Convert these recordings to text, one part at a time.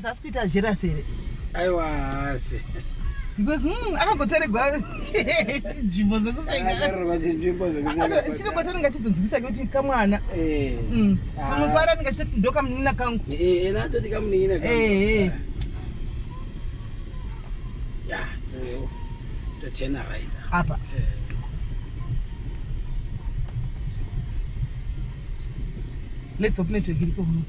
Asi kuita jealous here? Aiwa, haasi. Because akangotaregwa nzvimbo dzekuseka. Akarorwa chinzvimbo zvekuseka. Chinongoti anenge achizonzwisa kuti kamwana. Pamwe kwari anenge achitoti ndokamunin'ina kangu. Ena atoti kamunin'ina kangu. Ya, totena right. Apa. Let's hope network iriko kuno.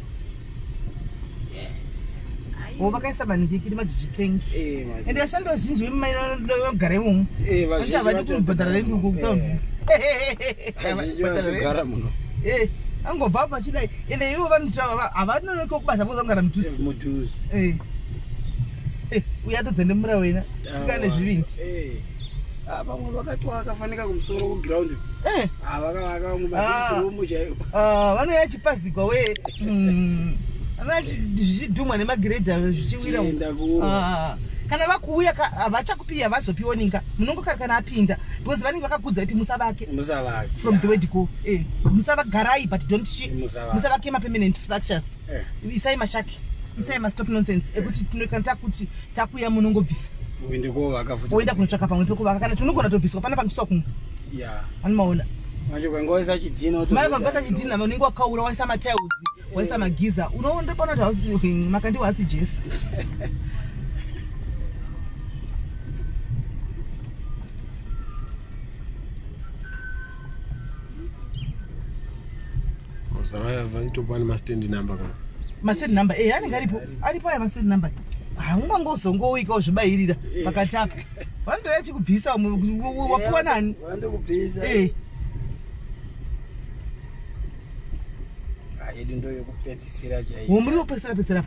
Wo vakaisa manhikikiri majuji tank. Manje. Ende vashandi vazhinji vemumainogara imomo. Vazhinji havadi vacho kubhadhara rent kutauni. Vazhinji vachigara muno. Angobva apo achidai, ende ivo vanoita havanonoki kubasa voza kugara mudhuze. Mudhuze. Uye atodzendemura wena kane zvivindi. Ah, vamwe vakati vakafanika kumusoro kuground. Ah, vakavaka vamwe masix room chaiwo. Ah, vanouya achipazigwa we. Vanouya zvichidhumwa nemagiredha zvichiwira. Chienda kuro. Ah, kana vakuuya havachakupi, havazopiwo ninga munongokari kana apinda, because vanenge vakakudza kuti musavake. Musavake. From the word go, musavagarai, but don't chi Musavake. musavake mapermanent structures. Isai mashaki, isai mastop nonsense ekuti kana takuti takuya munongobvisa. Uende kovaka futi. Woenda kunotsvaka pamwe pekuvaka, kana tinogona tobviswa pana pamuchiswa kumwe. Anomaona. Manje ukangoisa chidhina. Mai, ukangoisa chidhina unenge wakaura, waisa matiles, waisa magiza, unoondepona kuti Makandiwa asi Jesu. Saka vaitopa nemastand number kana? Mastand number, anenge aripo, aripo aya mastand number. Haungangozongowika uzvibayirira pakati apa, vanotouya chikubvisa umwe wapuwa nani. Vandokubvisa. Ah, yedu ndo yekupedzisira chaiyo. Womuri wopedzisira pedzisira.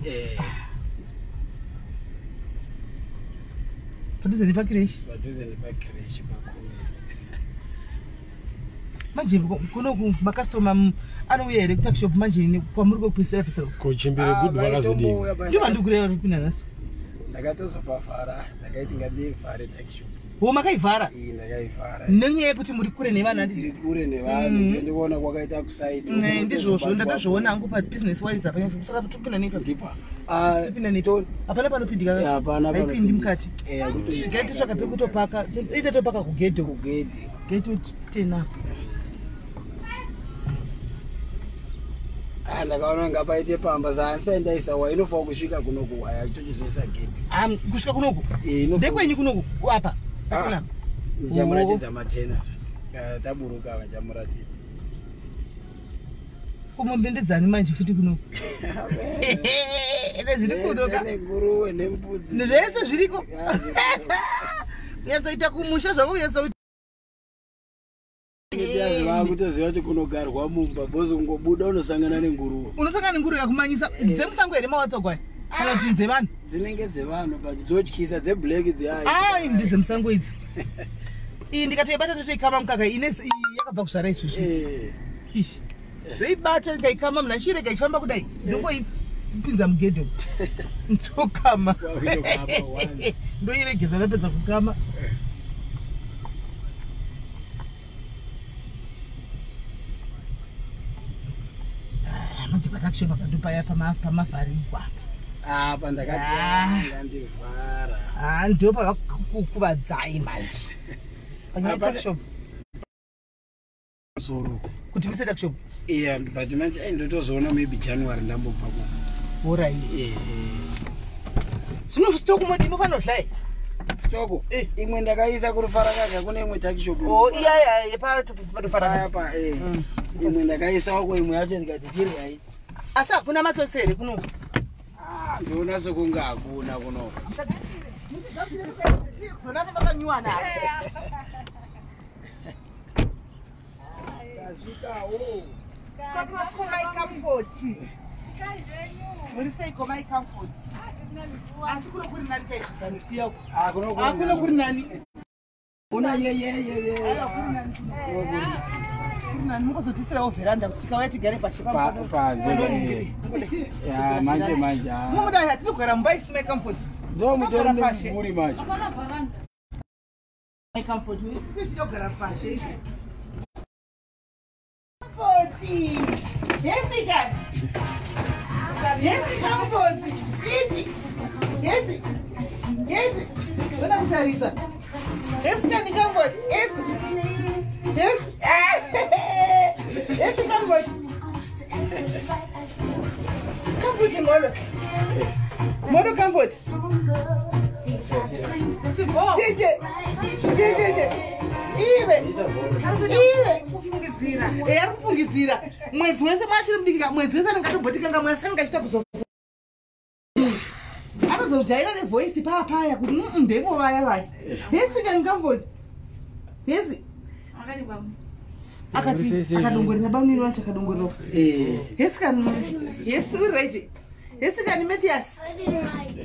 Padhuze nepakireshi. Padhuze nepakireshi pacommunity. Manje kunoku makastoma anouya here kutuckshop manje kwamuri kwekupedzisira pedzisira? Kochimbere good vakazodii? Ndivo vandikureva kupinda nhasi. Ndakatozopavhara, ndakaiti ngandivhare tuckshop. Wo, makaivhara? Iyi ndakaivhara. Nenyaya yekuti muri kure nevanhu, handiti? Tiri kure nevanhu. Ndikuona kwakaita kusaidi. Ndizvozvo, ndatozviona hangu pabusiness wise hapanyatsi. Saka topinda nei? Ndipo. Topinda nei? Hapana panopindika. Hapana. Haipindi mukati. Hakuto- Gai totsvaka pekutopaka, ite topaka kugedhe. Kugedhi. Gate tena. Ah, ndakaona ngapaite pamba saandisai ndaisa waya inofanwa kusvika kunoku, waya tochizoisa gedhi. Kusvika kunoku? Inofana- Ndekwenyu kunoku apa? Ah. Kuna. Ndichamuratidza matena. Taburuka ava, ndichamuratidza. Kumombe manje futi kunoku nezviri kunoka. Nenguruwe nembudzi. Zvese zviriko. Ya, zvese. Kunyatsoita kumusha zvako, kunyatsoita. Vakutoziva kuti kunogarwa mumba bozi kungobuda unosangana nenguruwe. Unosangana nenguruwe yakumanyisa. Dzemusango here mawatsogwai kana kuti dzevanhu? Dzinenge dzevanhu, but dzotyisa, dzeblack dziaya. Ai, ndedzemusango idzi. Iyi ndikatoibata ndotoikama mukaka. Ine iyi yakabva kuzvara izvozvi. Ishi ndoibata ndikaikama, munhu achirega ichifamba kudai, ndongoipinza mugedho, ndokama. Kwakutokama once. Ndoiregedza ndapedza kukama. Ah, manje patakushoma pandopaya pamavharigwa. Apa Ah. ndakati ngandivhara. Ah, ndo pavakukuvadzai manje panyaya tuckshop. Soro. Kuti mise tuckshop. Iya, but manje ai ndotozoona maybe January ndambobva ku. Alright. Zvino stock modi mofanira kudlai? Stock. Imwe ndakaisa kurufarakaga, kune imwe tuckshop. O, iyaya yeparufaraka. Apa imwe ndakaisawo, imwe yacho ndikati chiryai. Asi hakuna matsotsi here kuno? Ah, ndoona sekunge hakuna kuno. Zona vakanyuwana. Tasvikawo. Komai Comfort, muri sei, komai Comfort? Asi kuno kuri nani chaizvo than kuya? Ah, kuno. Ah, kuno kuri nani. Kuna yeyeyeye. Aiwa, kuri nani kuno. Kuri nani, mungozotisirawo vheranda kuti tikauya tigare pashe. Panze. Ya, manje manje, ah. Mumuda hatiri kugara mumba isi, mai Comfort. Ndo mutori Pashe. nemumvuri manje. Mai Comfort, tiri kugara pashe. Comfort, Jessica, yes, Comfort, ichi. Akakutarisa. Yes, kani Comfort. Yes. Yes. Yes, Comfort. Comfort molo. Molo Comfort. Jeje. Jeje. Iwe. Iwe. Ari kufungidzira. Mwedzi wese mwachiri mudiki mwedzi wese anenge atombotikanga mwasi anenge achita kuzo. Anozojaira nevoice paapaya kuti ndevo vaya vaya. Hesi kani Comfort. Hesi. Akati akadongorera bamunini wacho akadongorera. Hesi kani. Hesi uri right. Hesi kani Mathias.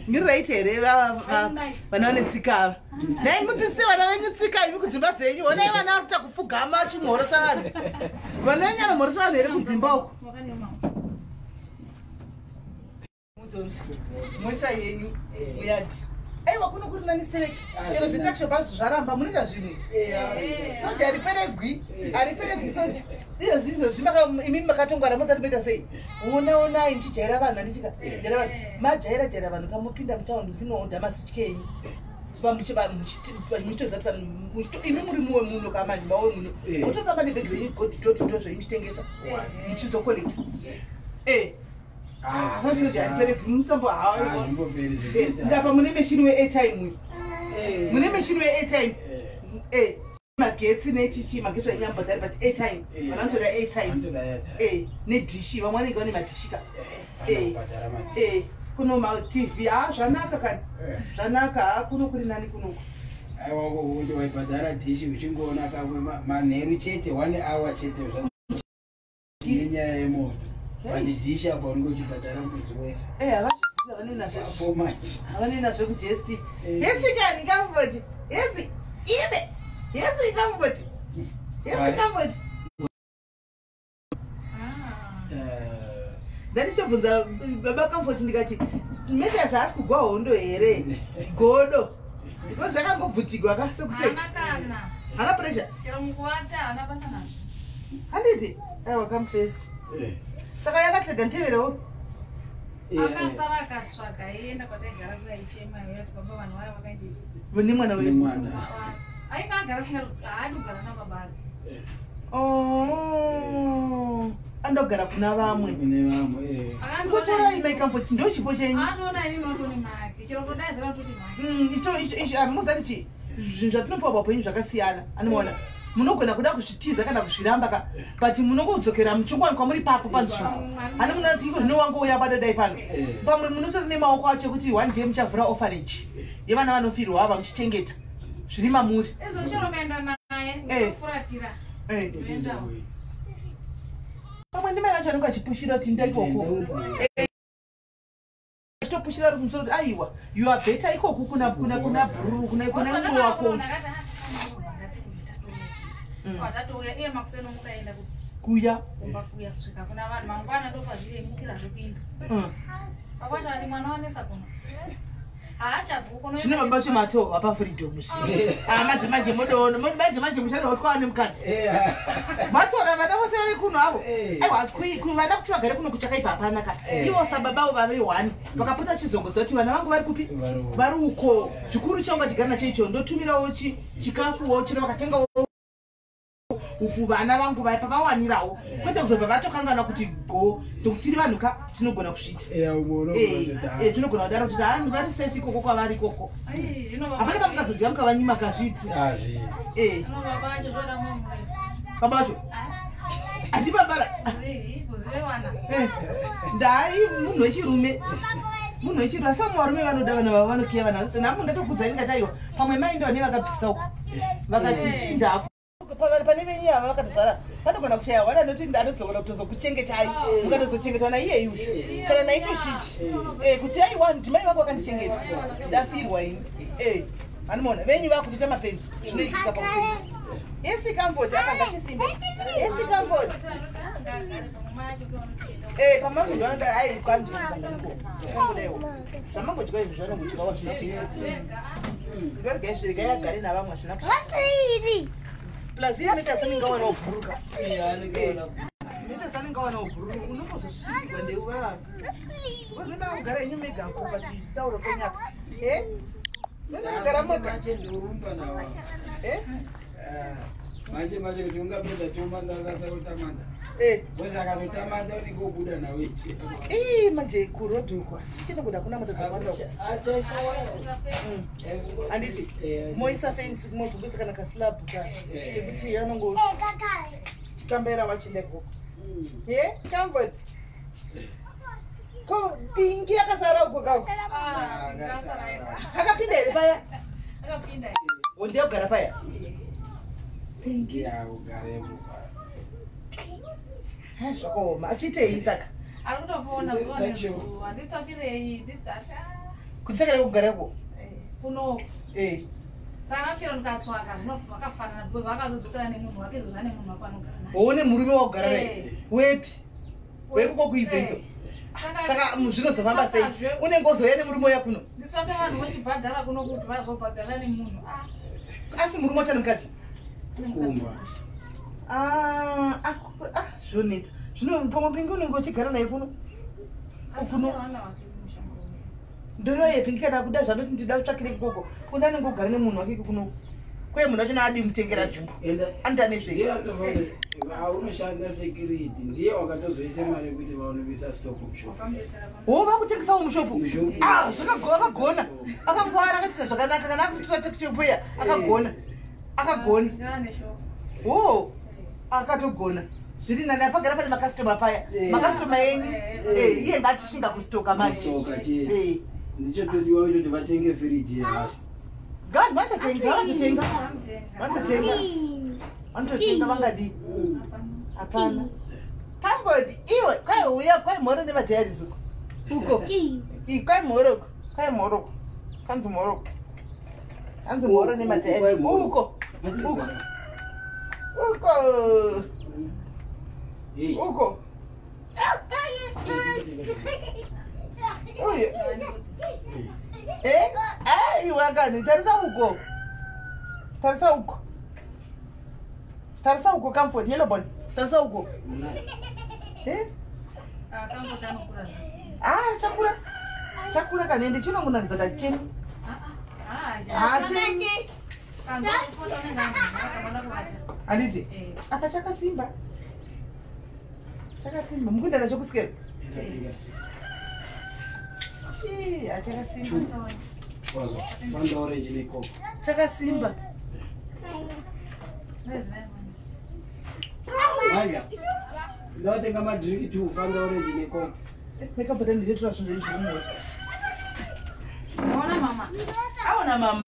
Ndiri right here vana vane tsika ava. Nhai mudzidzise vana venyu tsika imi kudzimba dzenyu. Honai vana vari kuita kupfugama achimhorosa vanhu. Vana venyu vanomhorosa vanhu here kudzimba uko? Moisa yenyu muyadhi. Aiwa kuno kuri nani stereki. Chero zvitaksho pazvo zvaramba munoita zvinhu. Soja hariperegwi. Hariperegwi soja. Iyo zvizvo imi makatongwara musati moita sei? Ona onai muchijaira vanhu handichika. Jaira vanhu. Majaira jaira vanhu kamupinda mutaundi kunoodha masitye enyu. Muchitoziva kuti imi muri muwe muno kamazimba we muno. Motofamba nebhegi renyu godhidhodhidho zvenyu muchitengesa. Muchizokolekta. Ndapa mune machine we-airtime uyu. Mune machine we-airtime. Magetsi nechichi magetsi ainyambodhari but airtime. Vanotoda airtime. Nedhishi vamwe vanenge vane madhishi ka. Kuno maTV zvanaka kani. Zvanaka kuno kuri nani kunoko. Aiwa kuti waibhadhara dhishi uchingoona kamwe manheru chete 1 hour chete nenyaya yemoto. Pandidhishi apo unenge uchibhadhara mwedzi wese. Havazviziva vane nazvo. Havane nazvo kuDST. Yesi kani Comfort. Yesi. Ibe. Yesi Comfort. Yesi Comfort. Ndandichabvunza baba Comfort ndikati Mathias haasi kugwa hondo here? Godo. Because akangobvutigwa ka sekuseka. Hana pressure. Chero mukuwata hana basa nazvo. Handiti? Aiwa kamufesi. Saka yakatega nteverewo. Akasara akatsvaga aienda kwataigara kuya ichema kuti baba vanhu vaya vakaenda. Nemwana wedu. Nemwana. Ainge agara singa haadi kugara nababa ake. Oh. Andogara kuna vamwe. Kune vamwe. Ngotorai mai Comfort ndo chipo chenyu. Anoona imi matone make. Chero kutodaidzira kutoti make. Icho icho amuzati chi zvinhu zvatinopiwa papenyu zvakasiyana. Anoona. Munogona kuda kuzvitiza kana kuzviramba ka but munongodzokera muchingwani kwamuri papo panzvimbo. Ani munoti iko zvino wangouya padodai pano. Pamwe munotora nemaoko acho ekuti one day muchavhura orphanage yevana vanofirwa ava muchichengeta zviri mamuri. Izvo chero ukaenda naye unofuratira. Pamwe ndimai vacho vanenge vachipushira kuti nda ikoko. Achitopushira ari kumusoro kuti aiwa you are better ikoko kuna kuna kuna bhururu kuna kuna mumwe wako. Watatouya iye makuseni mukaenda kuya kumba kuya kusvika kuna vanhu mangwana ndopazviremukira zvekuinda. Baba ati mwana wanesa kuno. Haachabvi kuno. Zvino baba vacho matova pafreedom zvino. Manje manje modoona manje manje mushando watwava nemukadzi. Vatora vana vose vave kuno avo. Aiwa vana kuti vagare kuno kuchakaipa hapana ka. Ivo sababavo vave one. Vakapota chizongoziva kuti vana vangu vari kupi? Vari uko. Zvikuru changu achigara nacho icho ndotumirawo chikafuwo chero vakatengawo uku vana vangu vaya pavawanirawo. Kwete kuzobva vatokangana kuti go ndokuti tiri vanhu ka tinogona kuzviita. Tinogona kudaro kuti vanhu vari safe ikoko kwavari ikoko. Hapana pamukazodya mukavanyima kazviiti. Baba vacho handibabara. Ndai munhu wechirume. Munhu wechirume asi vamwe varume vanoda vana vavo vanokiya vana. Nhamu ndatokudza ndingati aiwa pamwe mai ndo vane vakabvisa uko. Vakati chinda pane venyu ava vakatozvara vanogona kushaya wana anoti anozogona kutozokuchengetai mukatozochengetwa naiyeyu kana naicho chichi kuti aiwa ndimai vako vakandichengeta ndafirwa ini anomuona venyu vakutoita mapenzi zvinoitika paupenyu. Yesi Comfort akanga chisimbe. Yesi Comfort. Pamwe vanoda ai kwandisanganiko. Kangudaiwo. Zvamangodya izvi zvanongodyawo zvinoti. Ngarega izvi regai agare navamwe hazvina kushata. Plus iye anoita seninga wana ubhuruka. Anoita seninga wana ubhuruka. Unongozosvikirwa ndeuva. Because mema kugara inyu mega ko pachitauro penyaka. Munogara moga. Manje ndiurumba nawo. Eh? Manje manje kuti ungapedza 2 months asati akutamanda. Eh. Bosi akatotamanda unenge wobuda nawo ichi. Ii manje kurodhi uko. Chinokuda kuna mota dzakawanda. Achaisa waya. Handiti moisa fence mozongoisa kana kaslab ka Eh. kekuti anongo kambera wachinde ikoko. Ye comfort. Ko Pingi akasara uko kako. Akapinda here paya? Akapinda. Wondiya kugara paya. Pingi. Yakugarepo. Ha, zvakaoma. Achiitei saka? Ari kutofona zuva nezuva. Nditsvakirei, ndidzati. Kutsvakira kugara uko. Kuno. Eh. Saka chero ndikatsvaka zvakafanana because vakazodzokera nemunhu wake izvo zvane munhu wako anogara naye. Woone murume wakugara naye. Eh. Wepi? Wekuko kuizo izo. Saka zvinozofamba sei? Unenge wozouya nemurume uya kuno. Nditsvake vanhu vochibhadhara kuno kuti vazobhadhara nemunhu. Ah, Asi murume wacho nemukadzi. Kumba. Ah, ah, ah, zvonetsa. Zvino pamwe Pingi unenge uchigara naye kuno. Kuno. Vana vake kumusha. Ndoroye Pingi kana kuda zvanoti ndida kutsvakire ikoko. Kuda anenge ogara nemunhu wake kuno. Kweye munhu wacho naadi mutengera nzvimbo. Enda Anoita nezvei? ndiye anotofanira aunoshanda security ndiye wakatozoisa mari yekuti vaonomisa stock mushop. Wo vakutengesawo mushopu. Mushopu. Ah, akagona. Akangwara akatiita zvakanaka kana akutora takuchepuya akagona. Akagona. Ngaane shoko. Wo akatogona. Zviri nani apagara pane makastoma paya. Eh. Makastoma enyu. Eh. Eh, iye ngaachishinga kustoka manje. Stoka chete. Eh. Ndichotodiwa kuti vatenge firiji yehasi. Vanhu vachatenga, vanototenga. Vanotenga. Vanototenga. Vanototenga vangadii? Hapana. Tamboti iwe kwai uya kwai mhoro nemadhayaris uko. Uko. Kwai mhoro uko. Kwai mhoro uko. Kanzi mhoro uko. Kanzi mhoro Uko, nemadhayaris. kwai mhoro. Uko. Uko. Uko. Hey. Uko. Uye. Eh? Aiwa kani tarisa uko. Tarisa uko. Tarisa uko Comfort yellow bone. Tarisa uko. Eh? Ah, Comfort anokura zvake. Ah, chakura. Chakura kani ende chinongonakidza kachichemi. Ah, Ah, chemi. kanzi kupota unenge ane akamana kuvata. Handiti. Eh. Apa chakasimba. Chakasimba. Mukuenda nacho kusikero. Ii, ah, chakasimba. Wazo. Fanta orange necoke. Chakasimba. Manja. Ndatenga madrink 2 Fanta orange necoke. Nekamfort ndichetura zvinhu zviri mumota. Ona mama. Aona mama.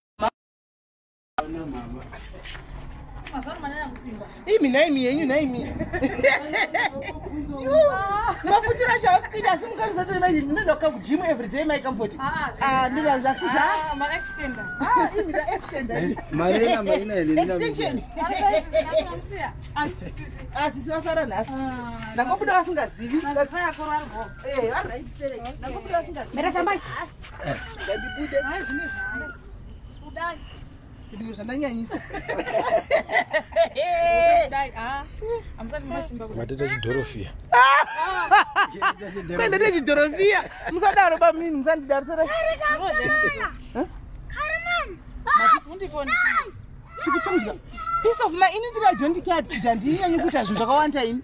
Ona mama. Mazuva manyanya kusimba. Imi naimi yenyu naimi. Mafutiro acho haasi kuita asi mukazvinoda kujimu everyday mai Comfort. Ah, ndinoda zvasizva. Ah, ma extender. Ah, imi da extender. Mari yenamba ina here? Extension. Ah, sisi vasara nhasi. Ndangobuda vasingazivi. Eh, vari right sere. Ndangobuda vasingazivi. Mera shambai. Ngandibude. Kudai. Ndizvo zvandanyanyisa. Kudai. Ah. Hamusati masimba kudai. Mateta chidhorofiya. Kuenda nechidhorofiya. Musadaro bamini, musandidaro. Sara. Undiponi. Chikutudya. Peace of mind. Ini ndiri ajondi care kuti handinyanyi kuita zvinhu zvakawanda ini.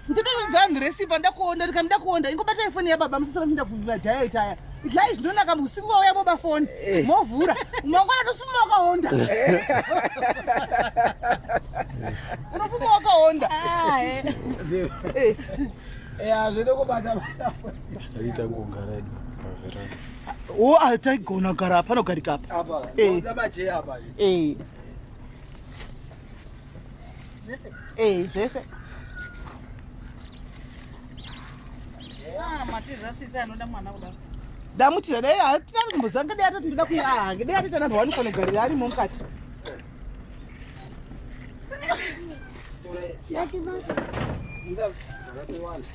Ndinotoridza vanhu resipa ndakuonda ndikati ndakuonda ingobatai foni yababa musisira muchienda kuvhura diet aya. Idyai zvinonaka usiku wauya moba foni movhura mangwana tosuma wakaonda. Unofuma wakaonda. Ah, eh. Eh. Eh, zvino kubata bata. Taita kugara edu pavheranda. O ah, taigona kugara panogarika apa. Apa. Eh. Ndoda macheya apa. Eh. Zvese. Eh, zvese. Ah, matiza sisi anoda mwana kudaro. Ndamutiza dai hatina kumbozanga dai atoti ndoda kuya ah, dai atoti anambwa wanofanira arimo mukati. Tore. Yake basi. Nda zvakatowanda.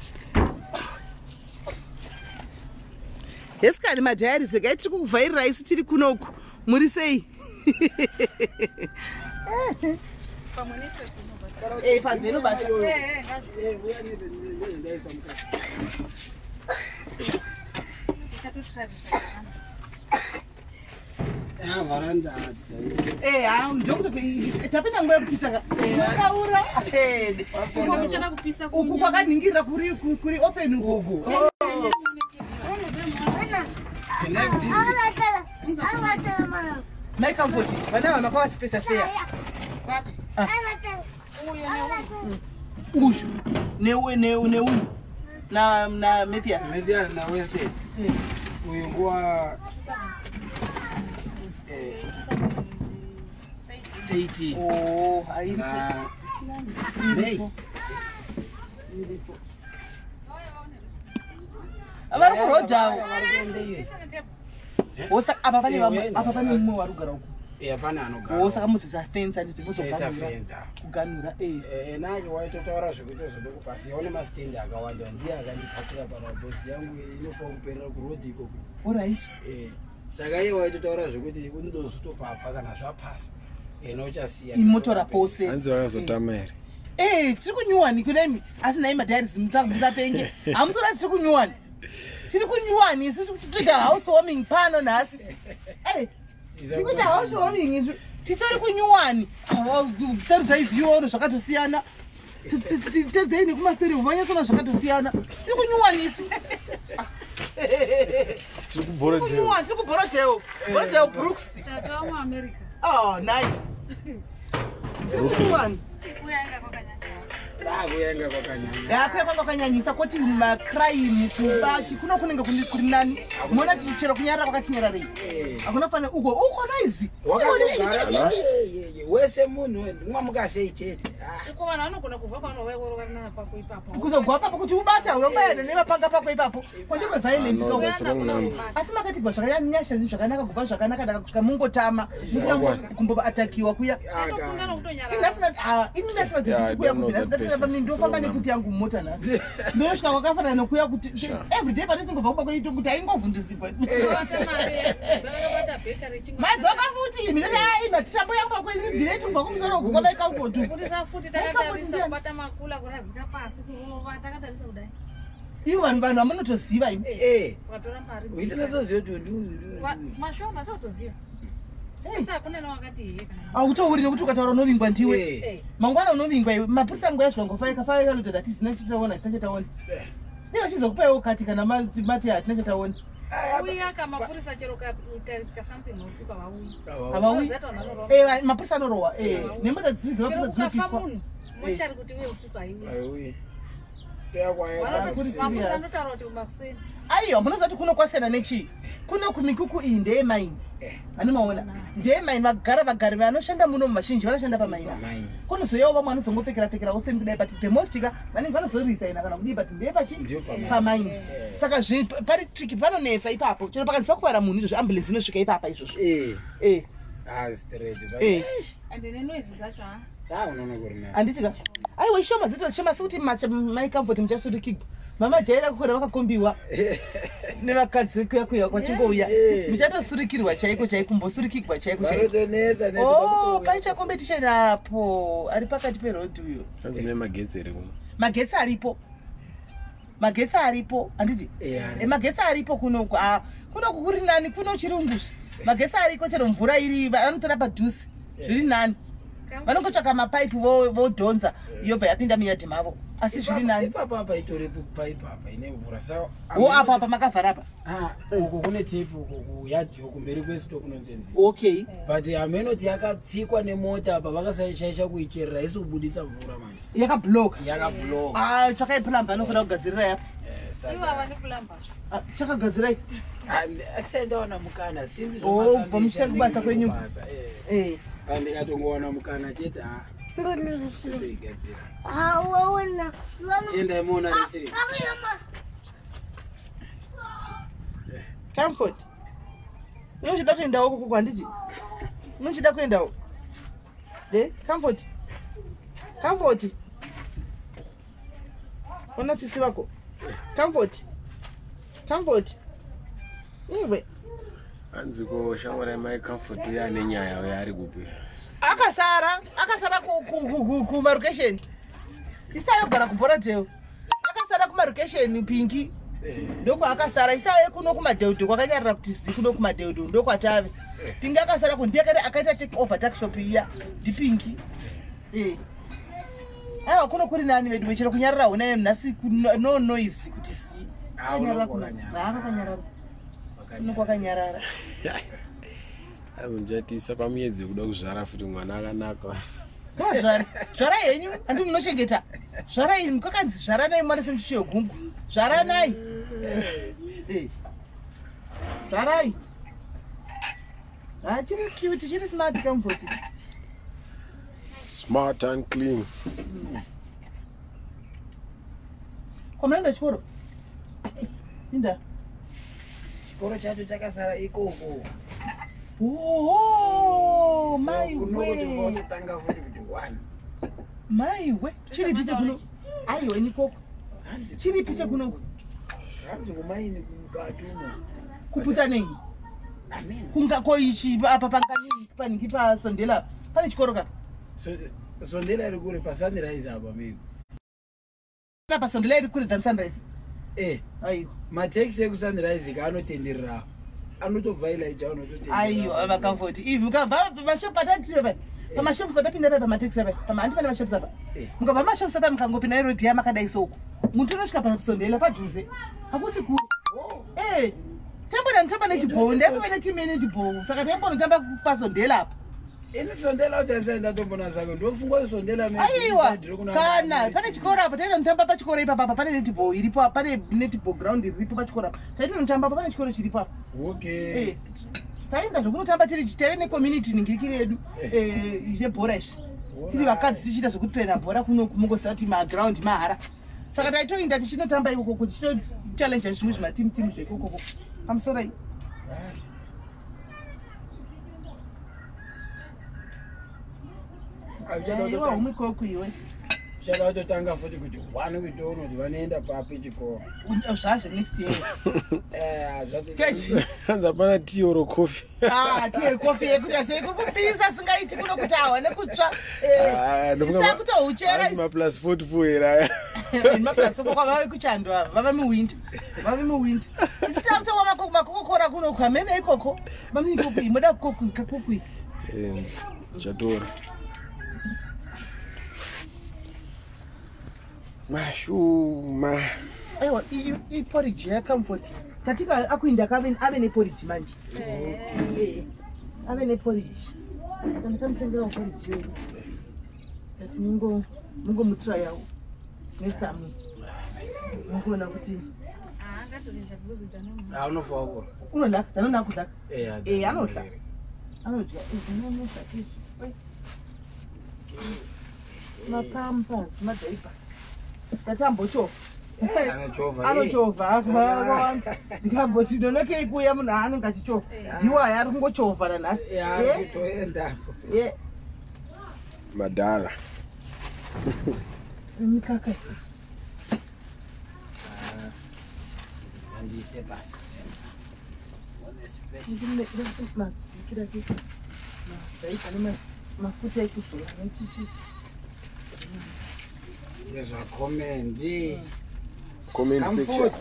Hesikani madhayaris regai tiri kukuvhairirai isu tiri kunoku muri sei? Pamwe network inobata. Eh, panze inobata. Eh, eh, ngazvi. Eh, uya nezvendaisa mukati. Tichatotravis. Vharanda. Ndokuti tapinda nguva yekupisa ka. Kaura. Kupisa Uku kwakaningirira kuri open uku. Mai Comfort, vana vana makavasipesa seya. Ushu neuyu na Mathias. Mathias na Weston. Uyu nguwa 18. Oh, hairipo. Iripo. Vari kurodhawo. Apa pane vamwe, apa pane mumwe vari kugara uku. Pane anogara. Saka muzoisa fenzi handiti muzoisa fenzi. Kuganura Enake waitotaura zvekuti ozodokupasi yaone masitendi akawanda ndiye akandipakira pana bhosi yangu inofanira kuperera kurodhi ikoko. Alright. Saka iye waitotaura zvekuti unodozotopapa kana zvapasa ena uchasiya. Imotora pose. Hanzi vakazotama here? Tiri kunyuwani kuna imi asi nhai madhairis musapenge. Hamusora tiri kunyuwani. Tiri kunyuwani isu tikuita house warming pano nhasi. Tiri kuita house warming isu. Titori kunyuwani. Taridzai view zvakatosiyana. Tedzei nekumaseri vanyatsoona zvakatosiyana. Tiri kunyuwani isu. Tiri kuBorodale. Tiri kuBorodale. Borodale Brooks. Tata muAmerica. Oh, nai. Tiri kunyuwani. Kuyanga kwakanyanya. Yakuya kwakanyanyisa kwoti macrime kubachi kuno kunenge kuri nani. Mona tichero kunyarara kwakatinyararei. Hakuna fanira uko uko noise. Wakatogara wese munhu mwamuka sei chete. Uko vanhu vanogona kubva kwavanova pako ipapo. Kuzogwa papo kuti ubata uyobayana nemapanga pako ipapo. Kwandikwe violence ka. Asi makatigwa zvakanyanyasha zvakanaka kubva zvakanaka ndaka kusvika mungotama. Musina kumboatakiwa kuya. Ini ndasina dzichikuya kubvira ndofamba nekuti yangu mota nhasi. Ndinosvika kwakafanana nokuya kuti everyday patisingobva kumba kwedu kuti aingovhundisirwa. Madzoka futi minoti ai matitambo yangu pakwebvire kubva kumusoro uku kwamai Comfort. Budisa futi takatarisa kubata makula kuradzika pasi kurova takatarisa kudai. Ivo vanhu vamunotoziva imi. Vatora mari. Uitonasoziva kuti mashona totoziva. Autouri nekuti ukataura unovingwa ndiwe. Mangwana unovingwa iwe. Mapurisa angu yasvika ngofaika faika lodza hatisina chataona hatina chataona. Dai vachizokupaiwo kati kana mati hatina chataona. Uya kamapurisa chero ka something usiku havauyi. Havauyi. Mapurisa anorohwa. Nemota dziri dzemapurisa dzinopiswa. Mochari kuti uye usiku haiuyi. Haiuyi. Mapurisa anotaura kuti makuseni. Aiwa munoziva kuti kuno kwasiyana nechii? Kuno kumikuku iyi ndeyemaini. Anomaona ndeyemaini vagara vagari vanoshanda muno mumazhinji vanoshanda pamaini. Kunozoyawo vamwe vanozongopfekera pfekera usemi kudai but the most ka vanenge vanozorisaina kana kudii but ndeyepachi pamaini. Saka pari tricky panonetsa ipapo. Chero pakanzi pakuvara munhu izvozvo ambulance inosvika ipapa izvozvo. Ande nenoise dzacho ha. Handiti ka? Aiwa ishoma zito shoma sekuti mai Comfort muchasurikigwa. Mama jaira kukura vakakombiwa nevakadzi kuya kuya kwachingouya muchatosurikirwa chaiko chaiko kumbosurikirwa chaiko chaiko. Paita competition apo ari pakati peroad uyo. Hanzi mune magetsi here kuno? Magetsi aripo. Magetsi aripo handiti? Magetsi aripo kunoku. Kunoku kuri nani kuno chirungu. Magetsi ariko chero mvura iri vanotora padhuze zviri nani. Vanongotsvaka mapaipi vodhonza yobva yapinda muyadhi mavo. Asi zviri nani. Ipapo apa itoripo paipi apa ine mvura. Saka apo apa makavhara apa. Uko kune tepi uko kuyadhi kumberi kwesito kunonzenzi. Okay. But amenoti yakatsikwa nemota apa vakashaisha kuicherera isi kubuditsa mvura manje. Yakabloka. Yakabloka. Tsvakai plumber anokuda kugadzirira yapo. Ivo havani plumber. Chakagadzirai. Asendaona mukana sinzi Oh, muchita kubasa kwenyu. Pandikatongowana mukana chete toigadzira. Chiendai muona risiri. Comfort. Unochida kuendawo kuku handiti? Unochida kuendawo? Comfort. Comfort. Ona tsitsi vako. Comfort. Comfort. Iwe. Hanzi ko shamwari yamai Comfort uya ane nyaya uya ari kupi? Akasara kumarukesheni. Isayogara kuBorodale. Akasara kumarukesheni Pinki. Ndokwaakasara isave kuno kumadheudhu kwakanyarara kuti zi kuno kumadheudhu ndokwatave. Pingi akasara ku ndiye akaita take over tuckshop iya ndipingi. Aiwa kuno kuri nani vedu wechero kunyarara hona nhasi no noise kuti zi. Kwakanyarara. Kuno kwakanyarara. Azomchatisa pamuyedzi kuda kuzvara futi mwana akanaka. Zvara zvara henyu handi munochengeta. Zvarai kwakanzi zvaranai mwana semushushu yegungu. Zvaranai. Zvarai. Chiri cute, chiri smart Comfort. Smart and clean. Kwamaenda chikoro? Inda. Chikoro chacho chakasara ikoko. Oho, mai we. Mai we, chiripi chekuno? Aiwa ikoko. Chiripi chekuno? Hanzi kumaini mukati umo. Kuputsa nei? Kunga ko ichi apa pangani paniki pa Sondela. Pane chikoro ka? Sondela iri kure pa Sunrise apa maybe. Pa Sondela iri kure than Sunrise. Aiwa. Mateksi eku Sunrise ka anotenderera. Anotobvaila ichi anototenderera. Aiwa vakamfoti. If ukabva pamashop patatiri pa. Pamashops patapinda pa pamateksi apa. Pamahandi pane mashops apa. Mukabva mashops apa mukangopinda nerodhi yamakadai soko. Muntu unosvika paSondela padhuze. Hakusi kure. Tambona nechibhou, ndaive netimu yenetibhou. Saka taimbonotamba paSondela apa. Ini Sondela utasai ndatombona saka ndofunga Sondela maybe. Aiwa kana pane chikoro apa tainotamba pachikoro ipapa pane netball iripo pane netball ground iripo pachikoro apa. Taitonotamba pane chikoro chiripo apa. Okay. Taenda zvokunotamba tiri taive necommunity ningirikiri yedu yebhora izvi. Tiri vakadzi tichiita zvekutraina bhora kuno kumungoziva kuti maground mahara. Saka taitoenda tichinotamba ikoko tichitochallenge zvimwe zvimatimu timu zvekokoko. Pamusoro iyi. Iwe umikoku iwe. Uchada kutotanga futi kuti one kutoona kuti vanoenda papi chikoro. Zvazve next year. Zvati. Hanzi hapana tea or coffee. Tea coffee yekuti sei kuri kupisa singaiti kuno kuti awa nekutsva. Isakutohuchera. Hanzi maplus 44 here aya. Maplus 44 vave kuchando ava, vave muwinter. Vave muwinter. Isi takutowa makokokora kuno kwamene ikoko. Mami koku imoda koku kakoku. Chatora. Mashuma. Aiwa iporridge yaComfort. Tatika akuinda ave neporridge manje. Ave neporridge. Saka ndakamutengerawo porridge yedu. Tati mungomutrayawo nesamu. Mungoona kuti Anofa kura. Unodla, anoda kudla. Anodla. Anodya. Mapampers, madhaipa. Tatambochova. Anochovha akawanda. Ndikamboti ndonokei kuuya munhu aanenge achichovha. Ndiwo aya ari kungochovha nanhasi. Kutoendapo. Madhara. Mikaka. Andiise basa. Mafuta ekuzora nechichi. Nezvakomendi. Comment section.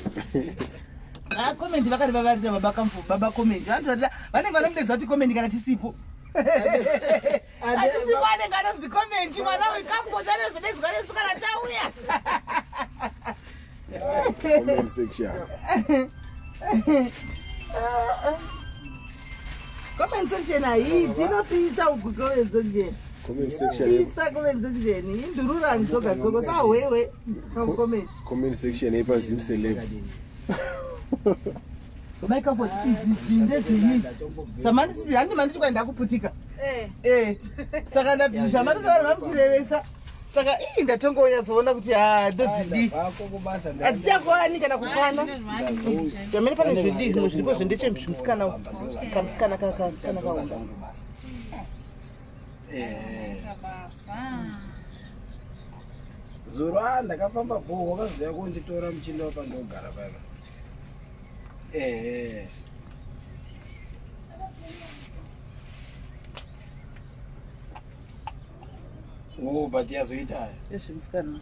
Comment vakati vavarira baba Comfort, baba comment. Vantu vanenge vanomudedza kuti comment kana tisipo. Atisipo anenge anonzi comment mwana weComfort anozodedzwa nesu kana tauya. Comment section. Comment section haiti inopisa uku comment section. Comment section. Pisa comment section. Indururani dzoga dzoga sahwewe. Comment. Comment section yepa Zim Celeb. Mai Comfort idzi ndedzenyu idzi. Zvamanditi handi manditi kwai ndakuputika. Saka ndati zvamatitaura mamuchirevesa. Saka ii ndatongoonyatsoona kuti ndodzidii. Hadzichakwani kana kukwana. Zvamene pane zvedii zvimwe zviripo zvendechezvimusikana kamusikana kasikana kaona. Zuro ndakafamba bho wakazoya kunditora muchinda wapandogara paipa. But yazoita Ezvemusikana.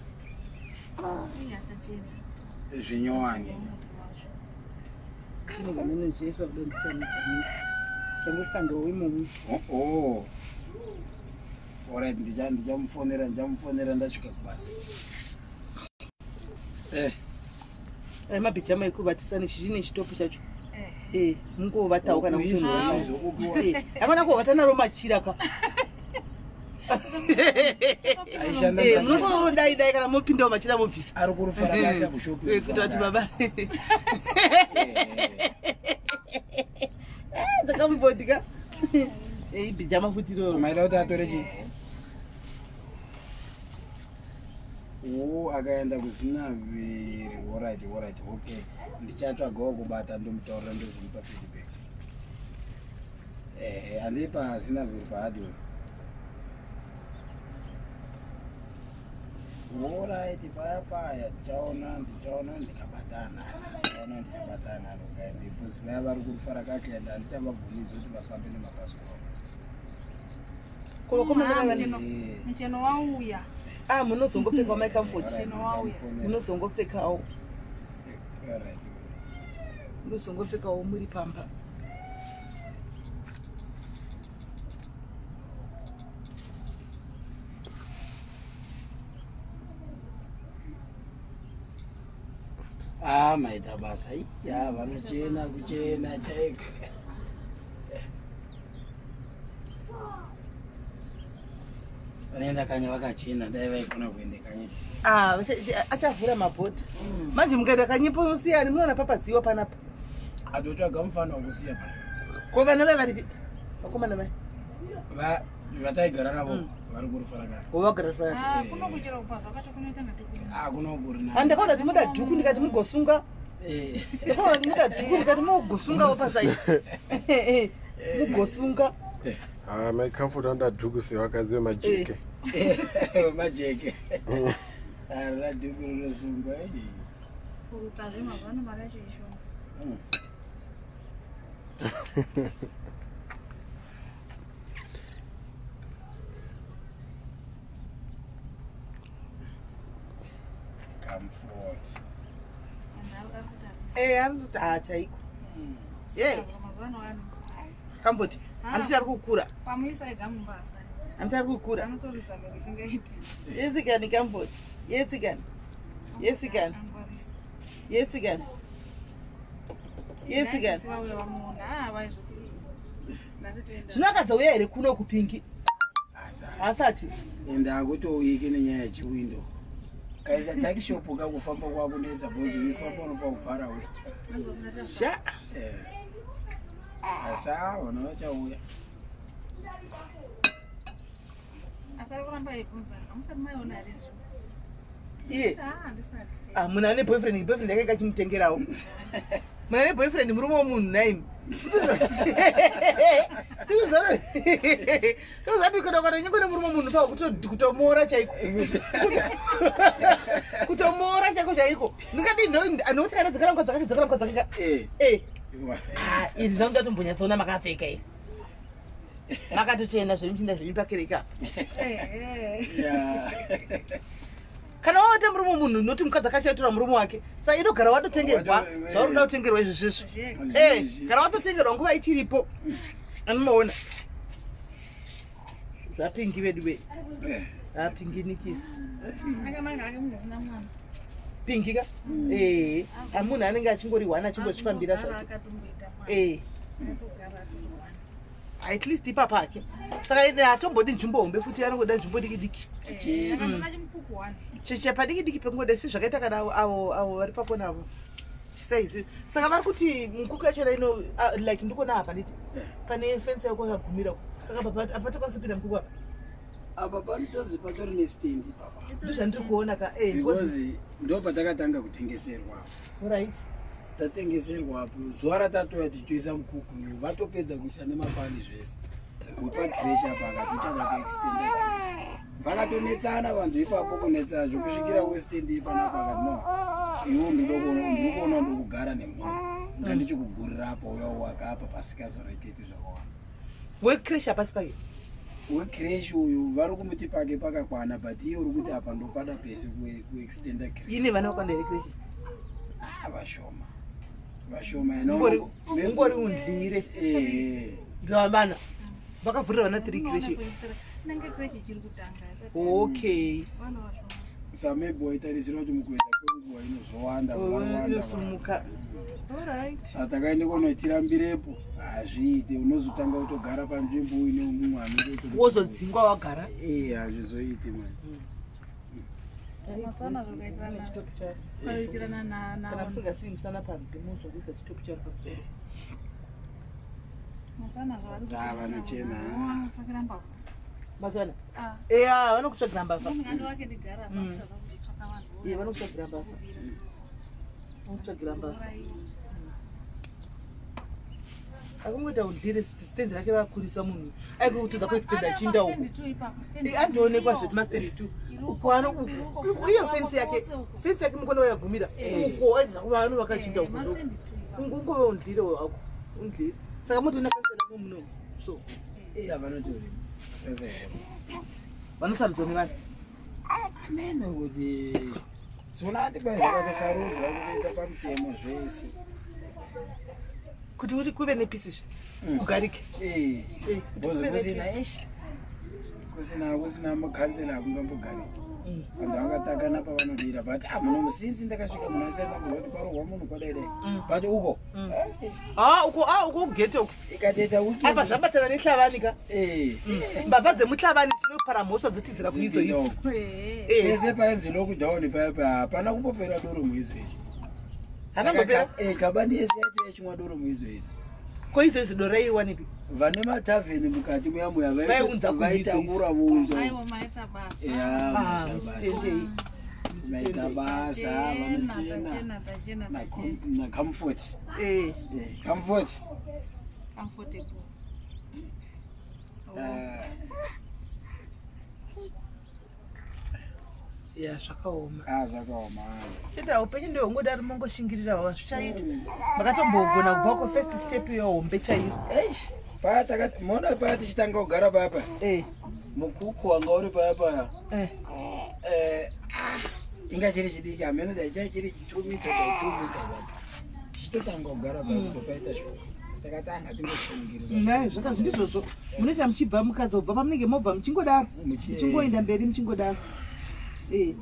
Zvinyowani. Chinenge mene zvichaiswa kuda ndichamichamira. Changosvika ndowo Oh. Alright, ndichamufonera ndasvika kubasa. Eh. Ai mabhijama ekuvatisa nechichi nechitopu chacho. Eh, mungovatawo kana kutonhora. Izvo Hakuna kuvata naro machira ka. Aishanda Eh, munongodai dai kana mopindawo machira mobvisa. Ari kurufara kasha kushopu. Eh, kuita kuti baba. Eh, dzakamubodika. Eh, ibhijama futi iroro. Maida kuti atore chii? O akaenda kusina viri. Alright, alright, okay. Ndichatsvagawo kubata ndomutaurira ndozomupa feedback. Eh, handei pasina viri pahardware. Alright, paya paya ndichaona ndikabatana. Ndichaona ndikabatana nokaende because vaya vari kurufara kakuenda handichavabvumidzi kuti vafambe nemabhasikoro. Ko vakomana vavani. Eh. Mucheno wauya. Ah, munozongopfekawo mai Comfort. Alright, ndichamufonera. Munozongopfekawo. Alright. Munozongopfekawo muri pamba. Ah, maita basa. Iya, vanochena kuchena chaiko. Vanoenda kanya vakachena, dai vaikona kuenda kanya. Ah, achavhura mabhodha. Manje mukaenda kanyipo musiyani munoona papaziwa panapa. Atotsvaga mufana wekusiya pana. Ko vana vai varipi? Vakomana vai. Vataigara navo vari kurufara kaya. Ko vagara fara. Ah, kuno kuchera kupaza kwacho kunoita ngati kuno. Ah, kuno kuri nani. Handakaona kuti muda dhuku ndikati mugosunga. Eh. Ndakaona kuti muda dhuku ndikati mugosungawo pasaiti. Mugosunga. Ah, mai Comfort anoda dhuku sevakadzi vemajeke. Majeke. Harina dhuku rinosungwa. Eh. Kurutazve mazuva ano mari yacho ishoma. Comfort. Vanhu ari kutarisa. Eh, anoti ah chaiko. Eh, Mazuva ano ane Comfort. Handiti ari kukura. Pamuisa ega mumba asari. Handiti ari kukura. Anotorudza mhere isingaiti. Yetsikani Comfort. Yetsikani. Yetsikani. Angwarisa. Yetsikani. Yetsikani. Vauya vamuona. Ah, vaizoti nhasi toenda. Zvino akazouya here kuno kupingi? Asa. Haasati. Ende akutouyiki nenyaya yechiwindo. Kaisa takishopu kakufamba kwakunetsa bhozi uifamba unofa kuvhara we. Vanhu vasingachafari. Sha. Eh. Asa vana vachauya. Asi ari kuramba eibvunza. Hamusati maiona here nzvimbo? Iye. Ah, handisati. Ah, munhu ane boyfriend, boyfriend yake kachimutengerawo. Munhu ane boyfriend murume womunhu naimi. Tozati kuenda ukatonyengwa nemurume womunhu pa kutomora chaiko. Kutomora chaiko chaiko. Ndingadii nokuti kana dzakara mukadzi akacho dzakara mukadzi akacho. Eh. Eh. Ah, izvi zvangu ndatombonyatsoona makapfeka iri. Makatochena zvenyu muchienda zvenyu pakereke apa. Eh, Yeah. Kana waita murume womunhu noti mukadzi akachatora murume wake sa inogara watotengerwa zvauri kuda kutengerwa izvo zvizvo. Zvega. Eh, kana watotengerwa nguva ichiripo anomaona zvapingi vedu ve Eh. apinginikisi Akanaka hake munhu asina mwana. pingi ka ee amunhu anenge achingori hwana achingozvifambira Azongogara zvake akatomboita mwana. ee Atogara atori mwana. at least ipapa ake saka ine hatombodi nzvimbo hombe futi anongoda nzvimbo diki diki Eh, akandona chimukuku wani. chicha padiki diki pengoda si zvakaita kana avo avo vari pakona avo chisaizi saka vari kuti mukuku yachona ino ah, like ndikuona apa nditi pane fensi yako yakagumira saka apa tikwanisa kupinda mukuku apa Apa panotozi patori nestendi papa. ndozvandiri kuona ka eh, because- Because ndo patakatanga kutengeserwa. right Tatengeserwa apo zuva ratatoya tichoisa mukuku vatopedza kuisa nemapani zvese. Wepakireshi apa akatochada kuextenda. Vakatonetsana vanhu ipapo kunetsana zvokusvikira westendi ipanapa akati no. Iwo ndikuona ndokugara nemhuri. Ngandichikugurira apa uya waka apa pasikazoreketi zvakawanda. wecrash hapasi pake Wekireshi uyu vari kumuti pake pakakwana but iye uri kuti apa ndopada pese kuextenda kireshi. ine vana vakawanda here crash Ah, vashoma. Vashoma. Ungori undlire. Ngavana vakavhurira vana 3 creche. Inenge creche ichiri kutanga. Okay. Vana vashoma. Sa maybe waitarisira kuti mukuenda kwenguva inozowanda, vanowanda. Inosimuka. Alright. Takaende kunotirambirepo, hazviite. Unozotanga kutogara panzvimbo uine mumwe anenge. Wozodzingwa wagara. Ee, hazvizoiti mani. Matswana zvakaitirana Kana na musingasii musana panze, muzongoisa chitopi charo pamusoro. Matswana zvavari. Ah, vanochena. Vanotsvakira mbavha. Matswana. Ah. Eya, vanokutsvagira mbavha. Mungadi wake ndigara apa kutsvaka vanhu. Ee, vanokutsvagira mbavha. Vanokutsvagira mbavha. Akungoita undlire, stand rake rakurisa munhu. Aikutedza kuextenda chinda uku. Andionekwa zveti mastand two uko ano iyo fensi yake, fensi yake mukona wayagumira uko, aidza kuva ano vakachinda uko. Ungove undlire wako, undlire. Saka motoona kansela muno so. Iya, vanotorima sasa. Vanosarudzwa nevanhu. Ameno kuti siona ati kwai zvakatosarudzwa kutoita pamutemo zvese. Kuti kuve nepeace zve, kugarike. Eh. Eh, kuti Because kuve kusina nepeace. ishi, kusina mukansela hakungambogariki. Vanhu vangatakana pavanodira, but ah, muno musinzi ndakasvika muno asina kuti parohwa munhu kwadai dai, but uko Ah, uko, ah, uko kugete uko. Ikatoita Apa weekend. zvabatana nehlavani ka. Eh. Mbavha dzemuhlavani dzinopara mhosva, dzotizira kuizo izo. Eh. Pese painzi lockdown paya paya, hapana kumbopera doro muizo izvi. Hapana kumbopera? Kabani yese yacho yachimwa doro muizo izvi. Ko izo izo doro raiwanepi? Vane matavheni mukati muya muya. Vaiunza kuizo Vaitakura vounza. Aiwa, maita basa. Ya, Ah, maita basa. muchitendei. Maita basa. Tachena, Vanochena. tachena, tachena, tachena. Nacomfort. Eh. Comfort. Comfortable. Ah. Ya, zvakaoma. Ah, zvakaoma. Chete upenyu ndehungodaro, mongoshingirirawo, zvichaita. Makatombogona kubva ko first step yehombe chaiyo. Eish, paya takati maona paya tichitanga kugara paya, mukuku wanga uri paya paya. Eh. Ah, inga chiri chidiki, hameno dai chai chiri 2 meter by 2 meter, but tichitotanga kugara paya kubva paita shoko, takatanga tingoshingirira. Nayo zvakazi ndizvozvo, munoita muchibva mukadzi kubva pamunenge mobva muchingodaro, muchingoenda mberi muchingodaro. Eh.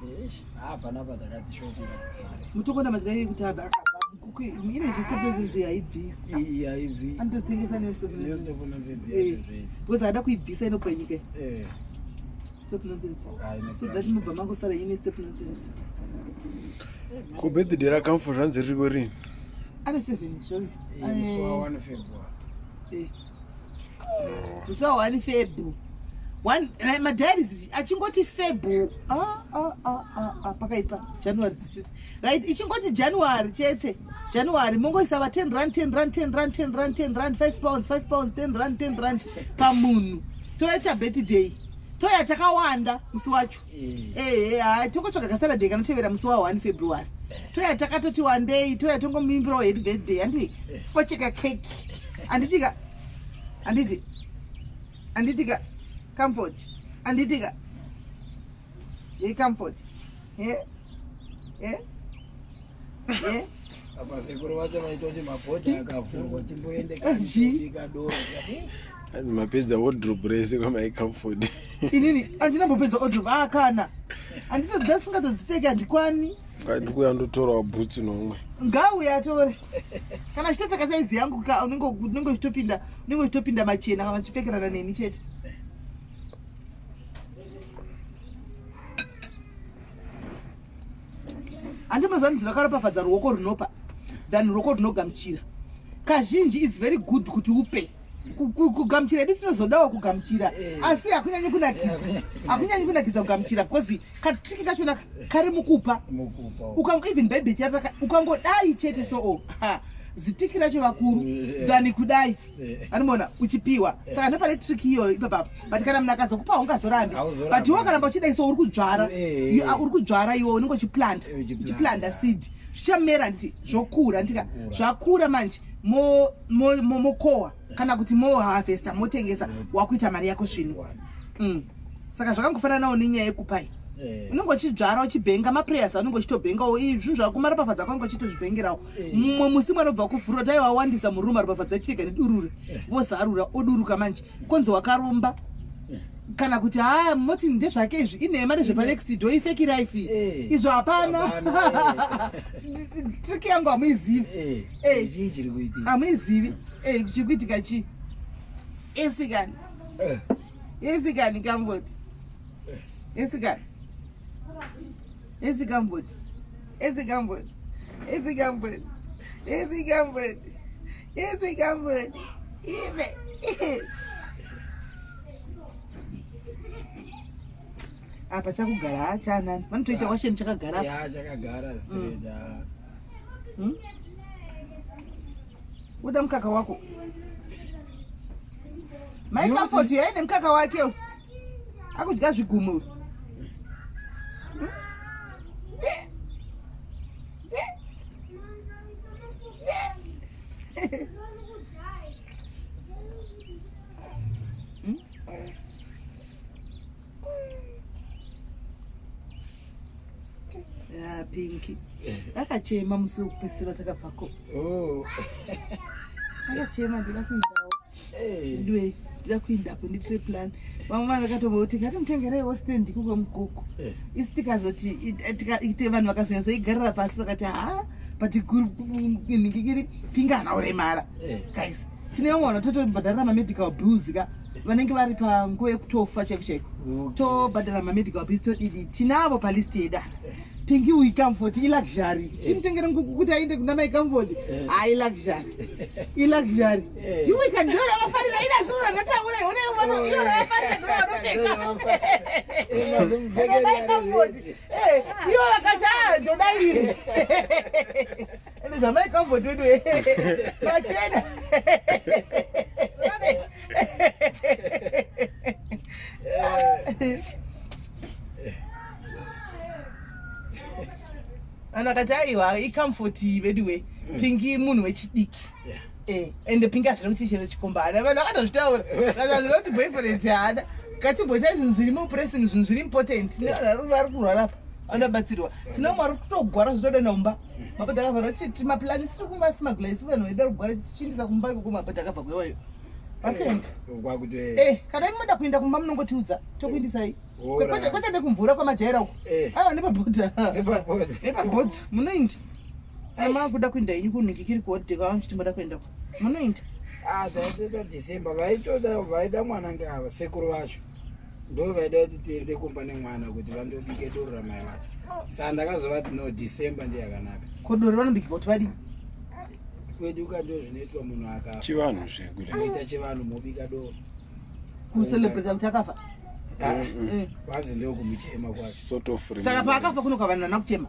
Ah, panapa takati shoko ngatifare. Mutokona madzimai ekuti abva akabva mukuku ine chistop nonsense, haibvi. Iyi haibvi. Anototengesa nestop nonsense. Nestop nonsense Eh. yacho zvese. Because haada kuibvisa, inopwanyika. Eh. Stop nonsense. Ah, So that mubva mangosara ine stop nonsense. Ko birthday raComfort zvanzi ririko rini? Ane 7 zvoyo. Eh, musi wa 1 February. Musi wa 1 Feb. Madiaries achingoti Feb, ah, ah, ah, ah, ah, pakaipa. January 6, right? Ichingoti January chete, January mongoisa va 10 rand, 10 rand, 10 rand, 10 rand, 10 rand, £5, £5, 10 rand, 10 rand pamunhu, toita birthday, toya takawanda musi wacho. Eh. Ehe, hai, tongotsvaga kaSaturday kanotevera musi wa1 February, toya takatoti wandei, toya tongomuimbirawo happy birthday, handiti? Kocheka cake, handitika? Handiti? Handitika, Comfort? Handitika ye, Comfort? Ye ye ye. Apa sekuru vacho vaitoti mabhodha akavhurwa timboende Chii? kadoro. Hanzi mapedza wardrobe rese kwamai Comfort. Inini handinambopedza wardrobe, akana handitodzasingatozipfeki, handikwani. Ndikuya ndotorawo bhutsu nomwe. Ngauye atore. Kana achitopfeka saizi yangu ka, unenge uchitopinda, unenge uchitopinda machena kana uchipfekerana neni chete. Handi munoziva kuti vakaropafadza ruoko runopa than ruoko runogamuchira kazhinji? Its very good kuti upe. Kugamuchira edu tinozodawo kugamuchira, asi hakunyanyi kunakidza, hakunyanyi kunakidza kugamuchira, because katrick kachona kari mukupa. Mukupa. Ukango even bhaibheri charaka, ukangodai chete soo, ha, zitrick racho vakuru than kudai. Anomuona uchipiwa, saka ndopane trick iyoyo ipapapo. But kana munhu akazokupa, ungazorambi. Hauzorambi. But iwe ukaramba uchidai so, uri kudzvara. Uri kudzvara iwe, unenge uchiplanta. Uchiplanta, Uchiplanta yeah. seed, zvichamera, nditi zvokura, ndika Zvokura. zvakura manje, mokohwa kana kuti moharvesta, motengesa, wakuita mari yako zvino. Saka zvakangofananawo nenyaya yekupai. Unenge uchidzvara, uchibhenga maprayers, anenge uchitobhengawo zvinhu zvako, maropafadzo ako anenge uchitozvibhengerawo. Mumwe musi mwana obva kuvhurura, dai wawandisa murumu maropafadzo achitega nedurure, vozarura, oduruka. Manje konzi wakaromba kana kuti ha, moti ndezvake izvi, inhema, ndezvepanext door, ifake life. Izvo hapana. Hapana. Trick yangu hamuizivi. Chii chiri kuitika? Hamuizivi. Chiri kuitika chii? Esikani. Esikani kamboti, esikani, esikamboti, esikamboti, esikamboti, esikamboti, esikamboti, ine apa chakugara hachanani, vanotoita washeni chakagara apa. Ya, chakagara straight, ah. Uda mukaka wako, mai Comfort yaine mukaka wake uyu. Akudya zvigumo uyu. Yeah. Yeah. Yeah. Ya, Pinki akachema musi wekupedzisira takabvako. Oh. Akachema, ndida kuindawo. Ndiwe ndida kuindapo, nditire plan. Vamwe vanhu vakatomboti ngatimutengereiwo stand kukwemukoko. Isi tikazoti ite vanhu vakazonyatsoigarira pasi, vakati ha, but nhingikiri pingana uremara. Guys, tine vamwe vanhu totobhadharira mamedical bills ka, vanenge vari panguva yekutofa chaiko chaiko. Tobhadhara mamedical bills, todidi, tinavo palist yedu. Pingi uyu, Comfort iluxury, chimutengere nguku kuti aende kuna mai Comfort. Ha, iluxury, iluxury. Iwe kandiro ravafarira, inazuro randataura, ione iro ravafarira, ndiro vanopfeka. Ende mai Comfort, ivo vakati a, ndoda iri. Ende zvamai Comfort wedu machena. Vanhu vakati aiwa, iComfort veduwe, Pingi munhu wechidiki. Ende Pingi hazvina kuti chero chikomba haana, vanhu vakatozvitaura, kana zvino kuti boyfriend haana. Katimboita zvinhu zviri mupressing, zvinhu zviri important. Nevanhu vari kurwara apa vanobatsirwa, tine vamwe vari kutogwara zvitodonha mumba, mabhodha akavhara kuti mapulani siri kuvasimagula, isi vanhu vaida kugwara tichiindisa kumba ikoko, mabhodha akabva kuiwayo vakuenda. Kwakuti Kana imi moda kuenda kumba, munongotiudza, tokuindisai. Alright. Kwete nekumvura kwamajaira uko. Aiwa, nepabhodha. Nepabhodha. Nepabhodha munoinda. Kana makuda kuenda inyu kunhingikiri kuhodheka, vangu chiti moda kuendako, munoinda. Ah, taitoita December, vaitoda, vaida mwana ngeava sekuru vacho, ndo vaida kuti tiende kumba nemwana kuti vandobike doro ramai vacho. Saka ndakazovati no, December ndiyo yakanaka. Kodoro vanobikirwa kuti vadii? Kwedu ka ndo zvinoitwa, munhu akafa Chivanhu zvekuita. Kuita chivanhu, mobika doro. Kucelebrata kuti akafa? Ah, kwanzi ndokumuchema kwacho. Sort of Saka remembrance. paakafa kunoka vanhu vana kuchema?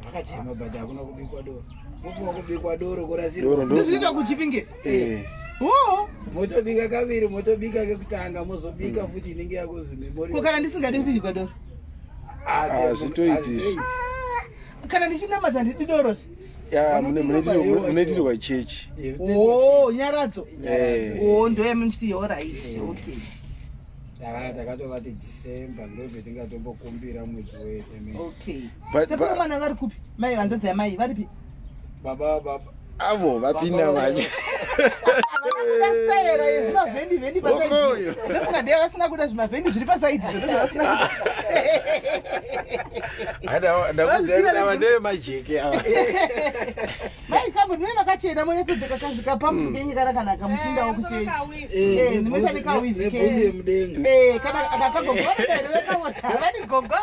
Vakachema, but hakuna kubikwa doro. Mupiwa kubikwa doro kurasirwa. Doro ndo Ndozvinoitwa kuChipinge. O. Motobika kaviri, motobika kekutanga, mozobika futi inenge yakuzi memorial. Ko kana ndisingadi kubikirwa doro? Ah, Ah, zvitoiti izvi. Kana ndichinamata ndidi doro? Ya, Vanobika baiwa. munoitirwa chechi. O, nyaradzo. O, ndoyamuchiti, alright, okay. Takatovati December ndobve tingatombokumbira mwedzi wese me. Okay. But- Sekuru mwana vari kupi? Mai, hanzvadzi yamai varipi? Baba, baba. Avo vapinda manje. Havana kuda stayera yezvimavhendi vhendi pasaidi. Okoyo. Ndofunga ndeye vasina kuda zvimavhendi zviri pasaidi, zvo ndozvavasina kuda. Ndakudzai ava ndevemajeke ava. Mai kambo, ndine makachena, monyatsopfeka kazika pampu kenyu karakanaka, muchindawo kuchechi. Ndinoita nekawivhi. Nebhuzi yemudenga. Kana akakagogo havani, gogo,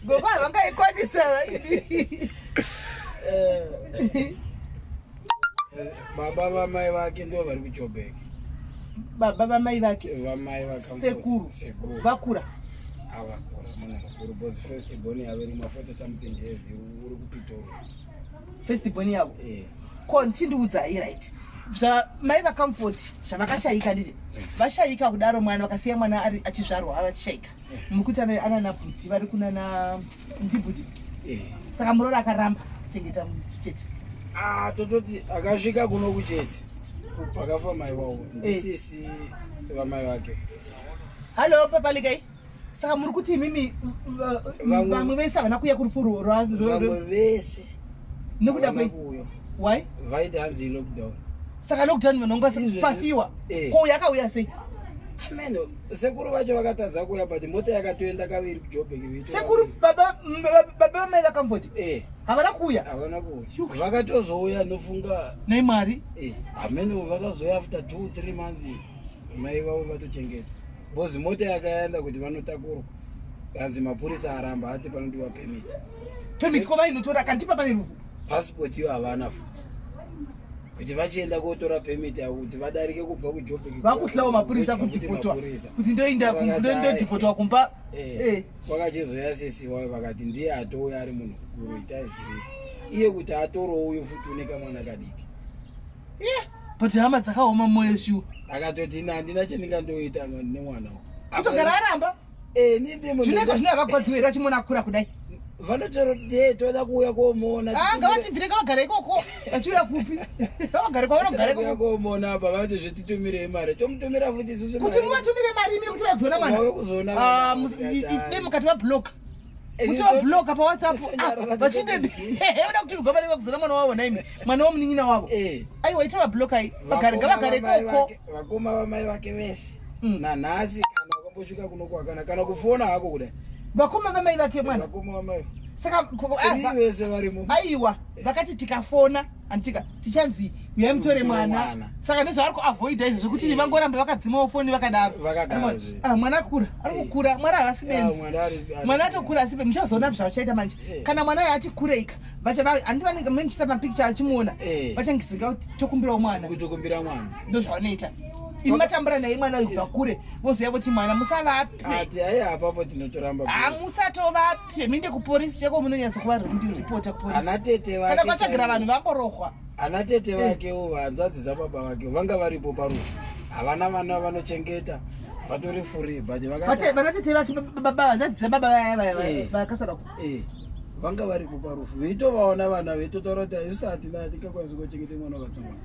gogo havangaikwanisa vaidi. Baba vamai vake ndo vari kuJobek. Baba vamai vake? Vamai vaka. Sekuru? Sekuru. Vakura? Avakura, munhu mukuru, because first born yavo iri ma 40 something years, uri kuPitori. First born yavo? Ko chindiudzai, right, mai vaComfort zvavakashayika, nditi vashayika kudaro, mwana vakasiya mwana ari achizvarwa vachishayika, muri kuti anana bhuti vari kunana ndibhuti? Saka muroora akaramba kuchengeta chicheche? Ah, tototi akasvika kuno kuchechi pakafa mai vavo, ndisisi vamai vake. Hallo, papalikai. Saka muri kuti imimi vamwe vese havana kuuya kurufu Vamwe vese nekuda havana kwei? kuuya. Why? Vaiti hanzi lockdown. Saka lockdown vanhu vanga Izvezvi- pafiwa. Eh. Ko yakauya sei? Ameno, sekuru vacho vakatadza kuuya, but mota yakatoenda kaviri kuJobek. Sekuru baba baba vamai vakamvoti havana kuuya? Havana kuuya, vakatozouya nofunga. Nei Mwari. Ameno, vakazouya after 2 3 months mai vavo vatochengeta, because mota yakaenda kuti vanotakurwa, hanzi mapurisa aramba, ati panodiwa permit. Permit ko vainotora kandipa pane rufu? Passport iyo havana futi, kuti vachienda kotora permit yavo kuti vadarike kubva kuJobek. Vakuhlawo mapurisa kudhipotwa kuti ndoenda ndodhipotwa kumba. Kwakachizoya sisi wayo, vakati ndiye atouya ari munhu mukuru, itai zviripo iye kuti atorowo uyo futi une kamwana kadiki. Yeah, but hama dzakaoma mwoyo shuwa. Akatoti ina handina chandingandoita nemwana. Kutogara aramba. Zvinenge zvino havagwadziwa here vachimuona akura kudai? Vanotoroti toda kuuya komuona. Ah, ngavatibvire, ngavagare ikoko. Vachiuya kupi? Ngavagare kwavanogara Kuuya ikoko. komuona apa, vati zvetitumirei mari, tomutumira futi isusu Kuti mari. muvatumire mari imi kuti vazoona mwana? Vauye kuzoona Ah, mwana. dei mukati vabloka, kuti vabloka paWhatsApp. Tonyarara. Vachinde oda kuti mugova vakuzoona mwana wavo naimi, mwana womunin'ina wavo. Aiwa, ita vablokai, vagare, ngavagare ikoko. Vakoma vamai vake vese nanhasi kana wakambosvika kuno kana kufona hako kudai. Vakoma vamai vake mwana? Vakoma vamai. Saka Iri vese varimo. Aiwa, vakati tikafona anditika tichanzi uyai mutore Mutore mwana. mwana. Saka nezvavari kuavoida izvo zvekuti vangoramba vakadzimawo foni vakadaro. Vakadaro zve. Ah, mwana akura, ari kukura mwana, haasi benzi. Mwana Mwana atokura, asi muchazoona zvavachaita manje. Kana mwana ati kureika, handi vanenge muchisa mapikicha achimuona, vachangizika kuti tokumbirawo mwana. Kutokumbira mwana. Ndo zvavanoita. Imi matambura naye mwana uyu kubva kure, vozoya voti mwana musavape. Ati ai, apapo tinotoramba. Hamusatovape, minde kuporisi cheko, munonyatsa kuvaripota kuporisi. Ana tete Kana vake kwatsvagira chaivo. vanhu vangorohwa. Ana tete vakewo, hanzvadzi dzababa vake vanga varipo parufu, havana vana vanochengeta, vatori free, but Vana tete vake, baba, hanzvadzi dzababa vaya vaya vakasara ku Vanga varipo parufu, veitovaona vana, veitotaura kuti isu hatina, hatingakwanisi kuchengeta mwana wakatsongana.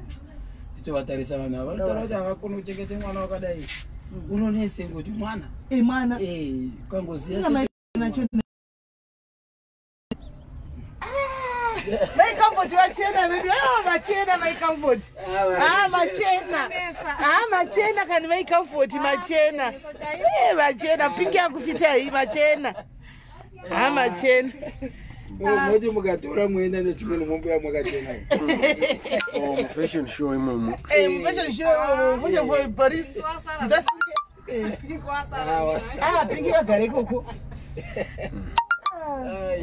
Titovatarisa vanhu ava, vanotaura kuti havakoni kuchengeta mwana wakadai, unonese ngoti mwana. Mwana. Ukangoziya. Ina mai nacho. Mai Comfort vachena vedu. Ah, vachena mai Comfort. Ah, machena. Ah, machena kani mai Comfort, machena. Vachena, pingi yakufita iyi, machena. Ah, machena. Moti mukatora muenda nechimwe mombuya mwakachena. Oh, mufashion show imomo. Fashion show, fashion for Paris. Musasunge. Ah, pingi vagare ikoko.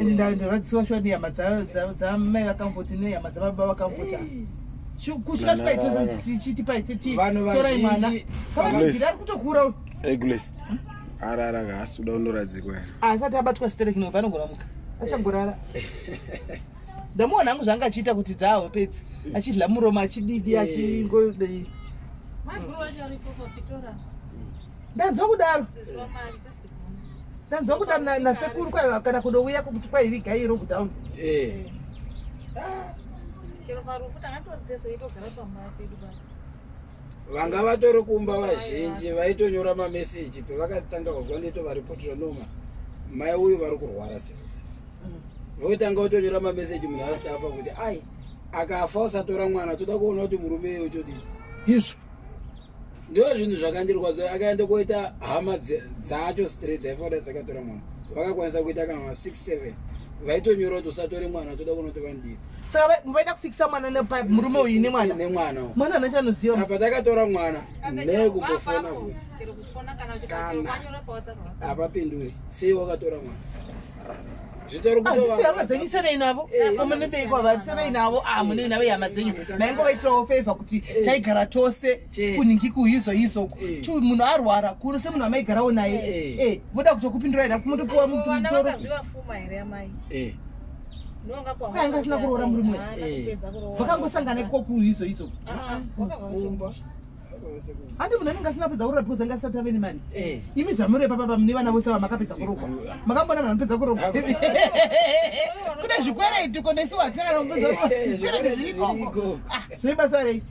Ndarwadziwa shuwa nehama dzamai vaComfort nehama dzababa vaComfort. Kutya Vanhu torai mwana. vazhinji- Kavatibvira, ari kutokura uyu. Egles arara, haasi kuda kundoradzikwa here? Asati abatwa stereki no, panogona muka achangorara. Ndamuona hangu zvanga achiita kuti dzaahopedzi, achidla muromo, achididi, achingodei. Maguru wacho aripo paPitora. Ndanzwa kudaro. Sisi wamari first born. Ndanzwa kudaro nasekuru kwaiva kana kundouya kuti kwaiviga iro kutown. Chero parufu tanga tese itogara pamba pedu pa. Vanga vatori kumba vazhinji vaitonyora mameseji pevakatanga kuzwa nditovaripotera noma mai uyu vari kurwara serious, votanga kutonyora mameseji munhu asati afa kuti ai, akafa usatora mwana, toda kuona kuti murume iye utodii. Izvo. Ndo zvinhu zvakandirwadza. Akaenda koita hama dzacho straight dzaifanira dzakatora mwana, vakakwanisa kuita kana ma 6 7 vaitonyora kuti usatore mwana, toda kuona kuti vanodii. Saka vaida kufikisa mwana murume uyu nemwana? Nemwana. Mwana ana chanoziva. Apa takatora mwana nekumbofona futi. Chero kufona kana Kana. chero kwanyora paWhatsApp. Hapapinduri. Sei wakatora mwana? Zvitori. Hazisi hama dzenyu, siyanai navo. Munodei kwavari? Siyanai navo. A, munei navo hama dzenyu? Maingovaitirawo favour kuti taigara tose kunhingi kuhizo hizo. Munhu arwara kuno semunhu amaigarawo naye. Voda kutokupindurai na kumutopuwa Vana mutoro. vakaziva fuma here amai? Ndonga kwa. Anga asina kuroora murume. Kupedza kuroora. Vakangosangana ikoko kuhizo hizo. Ah, wakabva Kumba. Handi munhu anenge asina kupedza kuroora because anga asati ave nemari. Imi zvamuri papapa mune vana vose vamakapedza kuroorwa, makambona vanhu vanopedza kuroorwa? Kune zvikwereti konesiwa kana kupedza kuroorwa, zvikwereti zvirikoko. Ah, zveibasa rei?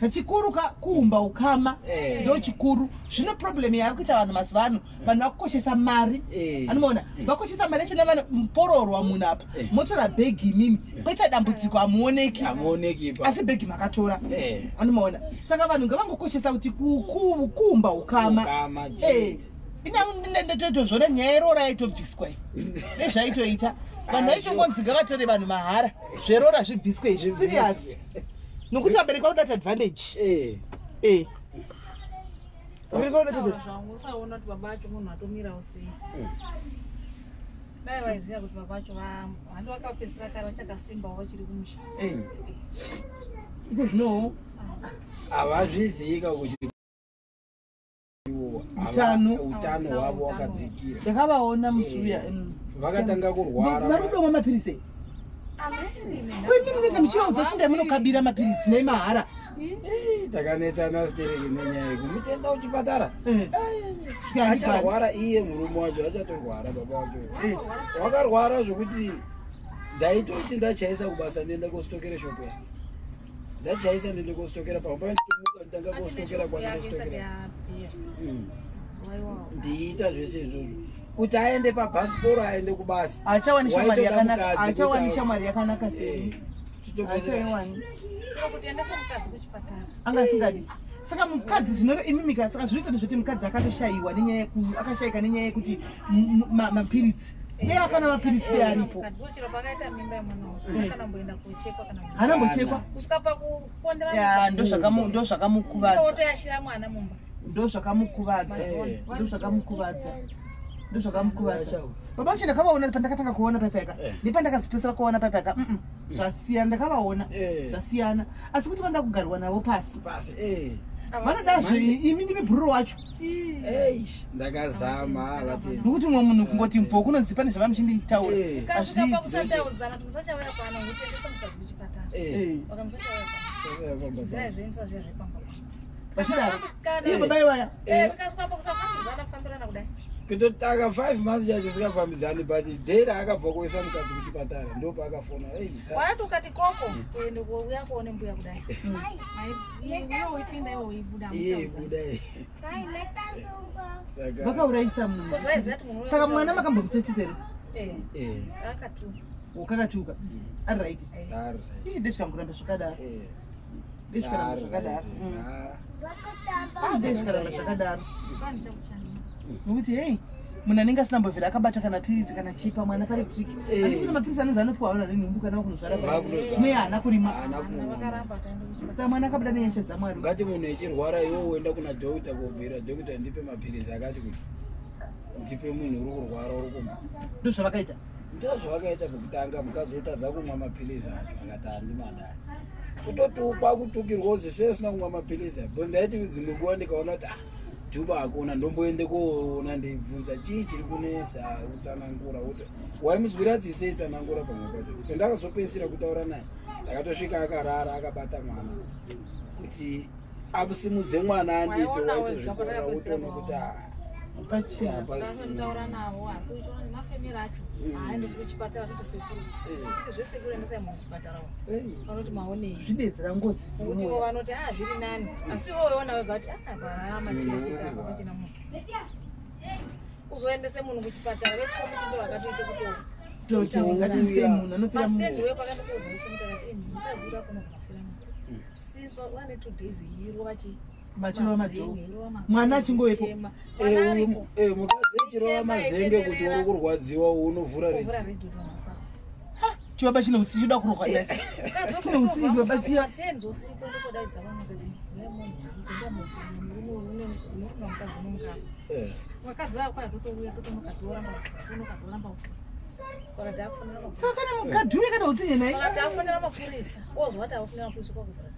Chikuru kuumba ukama ndo chikuru. Zvino problem yaari kuita vanhu mazuva ano, vanhu vakukoshesa mari. Anomaona, vakoshesa mari yacho navana mupororwa munhu apa, motora bhegi imimi, poita dambudziko, hamuoneki. Hamuoneki ipa. Asi bhegi makatora. Anomaona, saka vanhu ngavangokoshesa kuti kuumba ukama. Ukama chete. Indatotozvona nyaya yerora yaitobviswa iyi nezvaitoita vanhu vaichongonzi ngavatore vanhu mahara, zverora zvibviswe izvi, serious, nokuti vabereki vakuda kuti advantage. Vabereki vakuda kuti Zvangu usaona kuti baba acho munhu atomirawo sei. Dai vaiziva kuti baba acho handi vakapedzisira kare vachakasimbawo vachiri kumusha. Iko zvinowo Havazvizika kuti iwo Utano. utano hwavo wakadzikira. Ndakavaona musi uya. Vakatanga kurwara. Vari kudomwa mapirisi ei? Kwemi munoita muchivaudza chindai munokabira mapirisi nemahara. Takanetsana stereki nenyaya yekumutenda kuchipatara. Acharwara iye murume wacho, achatorwara baba wacho. Wakarwara zvokuti ndaitoti ndachaisa kubasa, ndoenda kositokera shopo ya ndachaisa, ndoenda kositokera pamwe paitomuka nditanga kositokera kwandositokera. Ndiita zvese izvozvo kuti aende pabhasikoro, aende kubasa. Haachawani shamwari Waitoda yakanaka. mukadzi Haachawani kuti shamwari yakanaka sei. titopedzera. Haachaiwani. Chero kuti endesa mukadzi kuchipatara. Anga asingadi. Saka mukadzi zvino imimika, saka zvinoita ndezvekuti mukadzi akatoshayiwa nenyaya akashayika nenyaya yekuti mapiritsi dei akana mapiritsi dei aripo. Chero pakaita mimba yemwana wako, kana mboenda kochekwa kana Haana mbochekwa. Kusvika pakupondera. Ya, ndo zvakamukuvadza. Wotoyashira mwana mumba. Ndo zvakamukuvadza. Ndo zvakamukuvadza, ndo zvakamukuvadza. Baba vacho ndakavaona pandakatanga kuona paipaka nepandakazopedzisira kuona paipaka, zvasiyana. Ndakavaona zvasiyana, asi kuti vanoda kugarwa navo pasi. Pasi. Vanoda zve imi ndimi bhururu wacho. Eish, ndakazama vati. Nokuti mumwe munhu kungoti mvo kunonzi pane zvavamuchinditaura. Ukasvika pakusataudzana kuti musachauya pano, ngutiendesa mukadzi kuchipatara. Vaka musachauya pano, zviya zvenyu musazviya zvepamba pano. Vachidaro. Kana Iye baba ivaya. Tikasvika pakusafambidzana, kufambirana kudai. Kutotanga 5 months chacho sikafambidzani, but day raakabva kuisa mukadzi kuchipatara ndopaakafona. Waati ukati koko kuende kuuya kuone mbuya kudai, iwe uipinda, iwe uibuda. Iye ibuda. Saka Vakaurayisa munhu. Waiziva kuti munhu Saka mwana makambomutsetsisa here? Eh, Akatuka. Wakakatuka ari right. Ari. Ii, ndezvikangoramba zvakadaro. Ndezvikaramba zvakadaro. Ndezvikaramba zvakadaro nokuti hei, munhu anenge asina mbovhera akabata kana piritsi kana chipa mwana pari tricky. Andi kune mapiritsi anonzi anopiwa vanhu vane nhumbu kana vakunozvara. Vakunozvara. Mweya haana kurima. Haana kuona. Vakaramba akaenda kuchipatara. Saka mwana akabuda nenyasha dzaMwari. Ngati munhu echirwara, iwe uenda kuna dhokta kobhira dhokta, ndipe mapirizi akati kuti ndipe munhu uri kurwara uri kumwa. Ndozvavakaita. Ndozvavakaita pekutanga. Mukadzi otadza kumwa mapirizi acho, akati handimadai, kutotukwa, kutukirwa kuzi sei usina kumwa mapirizi aya, because ndaiti dzimwe nguva ndikaona kuti ah, juba hakuna, ndomboende koona, ndeibvunza chii chiri kunesa, kutsanangura kuti waimuzwira tsitsi, eitsanangura pamwe pacho. Pandakazopedzisira kutaura naye, ndakatosvika akarara akabata mwana, kuti asimudze mwana andipe. Waiona Waitozvikora wega. utoona kuti ah, Pachena. hapasina. Taura navo, asi uchiona nemafemero acho haaendeswi kuchipatara kuti sekuru, kuti zvesekuru endesai munhu kuchipatara uko. Vanoti maonei? Zvidedzera ngozi. Nokuti ivo vanoti a zviri nani, asi ivo weiona wega kuti a parama chete apa pachina munhu. Uzoendese munhu kuchipatara, vekomiti ndo vakatoite kuti Toti ngatiise munhu anofira mastendi munhu. wepo akandikuudza vekomiti akati, "Eh, mukadzi uri akona kunofira munhu since wane 2 days irova chi Vachirova mazenge, madhoo. irova mazenge, Mwana achingovepo. chema. Mwana aripo. Mukadzi echirova mazenge kuti uri kurwadziwa, unovhura Kuvhura redhiyo. redhiyo masara. Chibaba chine utsi, choda kurohwa dai. Chine utsi chibaba chiya. Matenzi usiku ndokodaidza vamwe kati murume unoruma mukadzi unomukafa. Vakadzi vaya kwaya totouya totonokatoramba kufa, vakati afonera Saka kana mukadzi uye kana utsinye naye. Vakati afonera mapurisa, ozwa kuti afonera mapurisa, kwakuvhura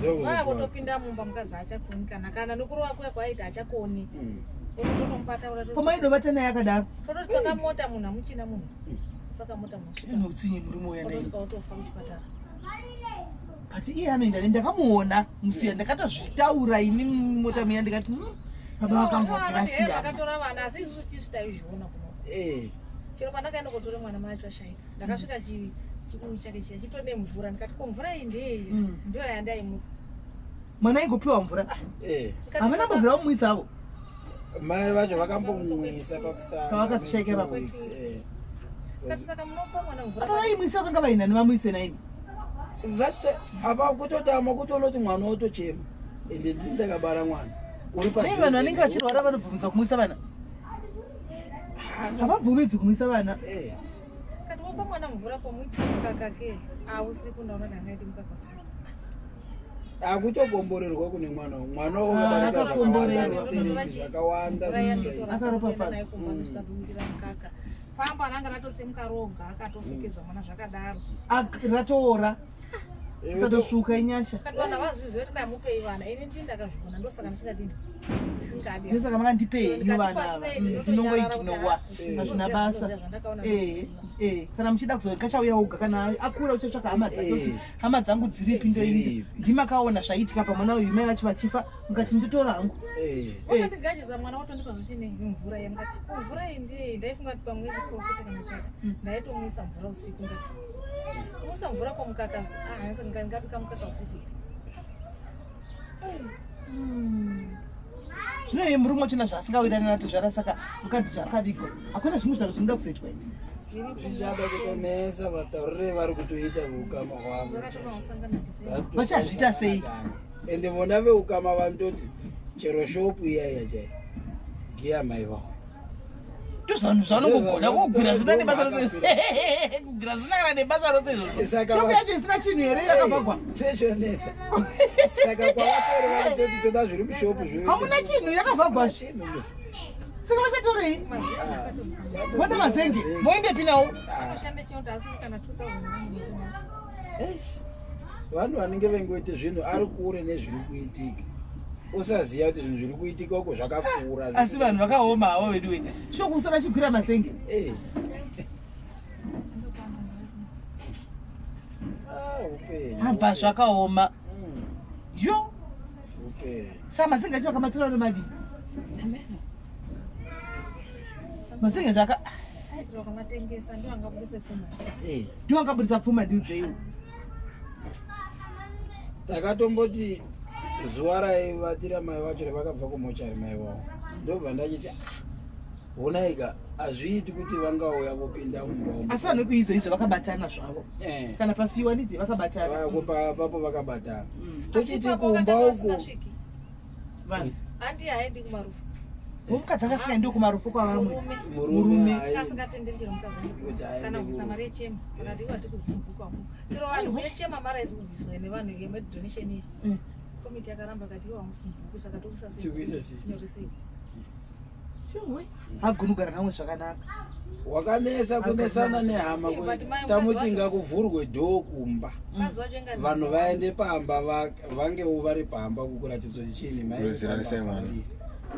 dhoo, vaya kutopinda mumba, mukadzi haachakoni kana nokurova kuya kwaaita haachakoni. Tototomupata. Pamaidovata naye akadaro. Tototsoka mota, munhu hamuchina munhu, tsoka mota munhu. Ine utsinye murume uya naye. Otosvika otofa kuchipatara. But iye anoenda ne ndakamuona musi uya, ndakatozvitaura ini mumota muya, ndikati, baba vakamboti vasiyana." Vakatora vana, asi isusu tisu taizviona kuno. Chero pandakaenda kotora mwana macho ashaika, ndakasvika Chikuyu chake chiya chitone mvura, ndikati ko mvura iyi ndeyei? Ndiyo yandaimupa. Mwana aingopiwa mvura. Havana mbovira kumwisa avo. Mai vacho vakambomwisa pakutanga. Pavakazoshaika ipapo. Ndikati saka munopa mwana mvura. Apa vaimwisa vanga vainani vamwise naimi. Apa kutotama kutoona kuti mwana wotochema, ende ndini ndakabara mwana uri Nei vanhu vanenge vachirwara vanobvumidzwa kumwisa vana? Havabvumidzi kumwisa vana. Kati wopa mwana mvura pomuti mukaka ke ausiku, ndaona ndangaiti mukaka usiku. Akutogomborerwa kune mwana mwana Ah, akakomborerwa. wakadarika zvakawanda. Mvura yanditora. Akaropafadzwa. Kumba mukaka pamba ranga ratotsemuka roga, akatofukedzwa mwana zvakadaro. Ratoora isatosvuka inyasha. Kati vanhu havazvizive kuti namupei vana, ini ndini ndakazviona, ndosaka ndisingadini, ndisingadi. Ndosaka makandipei henyu vana ava. Ndinongoignowa, hazvina basa. Kana muchida kuzokachauya oga kana akura, uchatsvaka hama dzake kuti hama dzangu dziripi, ndoindi. Dziripi. Ndimakaona zvaitika pamwana uyu, mai vacho vachifa, mukati ndotora hangu. Wakandigajisa mwana, watondipa zvichine mvura iya, ndikati ko mvura iyi ndiyei? Ndaifunga kuti pamwe chiprofita kana chaka. Ndaitomwisa mvura usiku, ndikati kumwisa mvura kwamukaka, ndingabika mukaka usiku here? Zvino iye murume wachona zvaasingawirani nati zvara, saka mukadzi zvaakavigwa, hakuna zvimwe zvaro zvinoda kuzoitwa here? Zvichada kutonesa vataurire vari kutoita veukama hwavo. Zvakatovausangana. Vachazviita sei? Ende vona veukama vanototi chero shopu iyaiya chai giya mai vavo. Ndozvanhu zvanongogona kugwira zvina nebasa rose, kugwira zvina kana nebasa rose izvozvo. Shopu yacho isina chinhu here yakavhagwa? Zvechonesa, saka kwavatori vanototi toda zviri mushopu. Hamuna chinhu, yakavhagwa. Chinhu musi. Saka vachatorei? Voda mazenge, voendepi nawo? Shande chinoti asvike kana 2000. Eish. Vanhu vanenge vengoite zvinhu ari kure nezviri kuitika, usaziva kuti zvinhu zviri kuitika uko zvakakura. Asi vanhu vakaoma havo vedu we, sho kusara chigwira mazenge. Ah, upenyu. Abva zvakaoma. Yo. Upenyu. Saka mazenge acho vakamatora nomadii mazenge zvaka? Vakamatengesa, ndiwo angabudise pfuma. Ndiwo angabudisa pfuma, ndiudzeiwo. Takatomboti zuva raivatira mai vacho revakabva kumochari mai vavo, ndobva ndachiti, "Ah, honaika, hazviiti kuti vangauya vopinda mumba umu." Asi vanhu vekuidzo idzo vakabatana zvavo. Kana pafiwa ndidzi vakabatana. Papo vakabatana. Asi Tochiti ipapo kumba vakatanga uku vasingasviki. Vanhu Handi haendi kumarufu. vomukadzi anga asingaendiwo kumarufu kwavamwe. Murume. Murume. Murume. Asingatenderi chero mukadzi Kuti aende kana kubvisa mari yechema, kana kuti iwati kuzibhuku chero vanhu yechema, mari haisi kubviswa nevanhu yemedonation iyi. Komiti yakaramba, kati iwo hamusi mubhuku, saka tokuisa sei? Tikuisa sei? Nyoresei. Shuwe, hagoni kugara namwe zvakanaka. Wakanesa kunesana nehama. Eh, but mai Tamuti mukadzi ngakuvhurwe dhoo kumba, mukadzi wacho inga vanhu vaende pamba, vangewo vari pamba kukuratidza kuti chini mai Kurezeranisa mwana.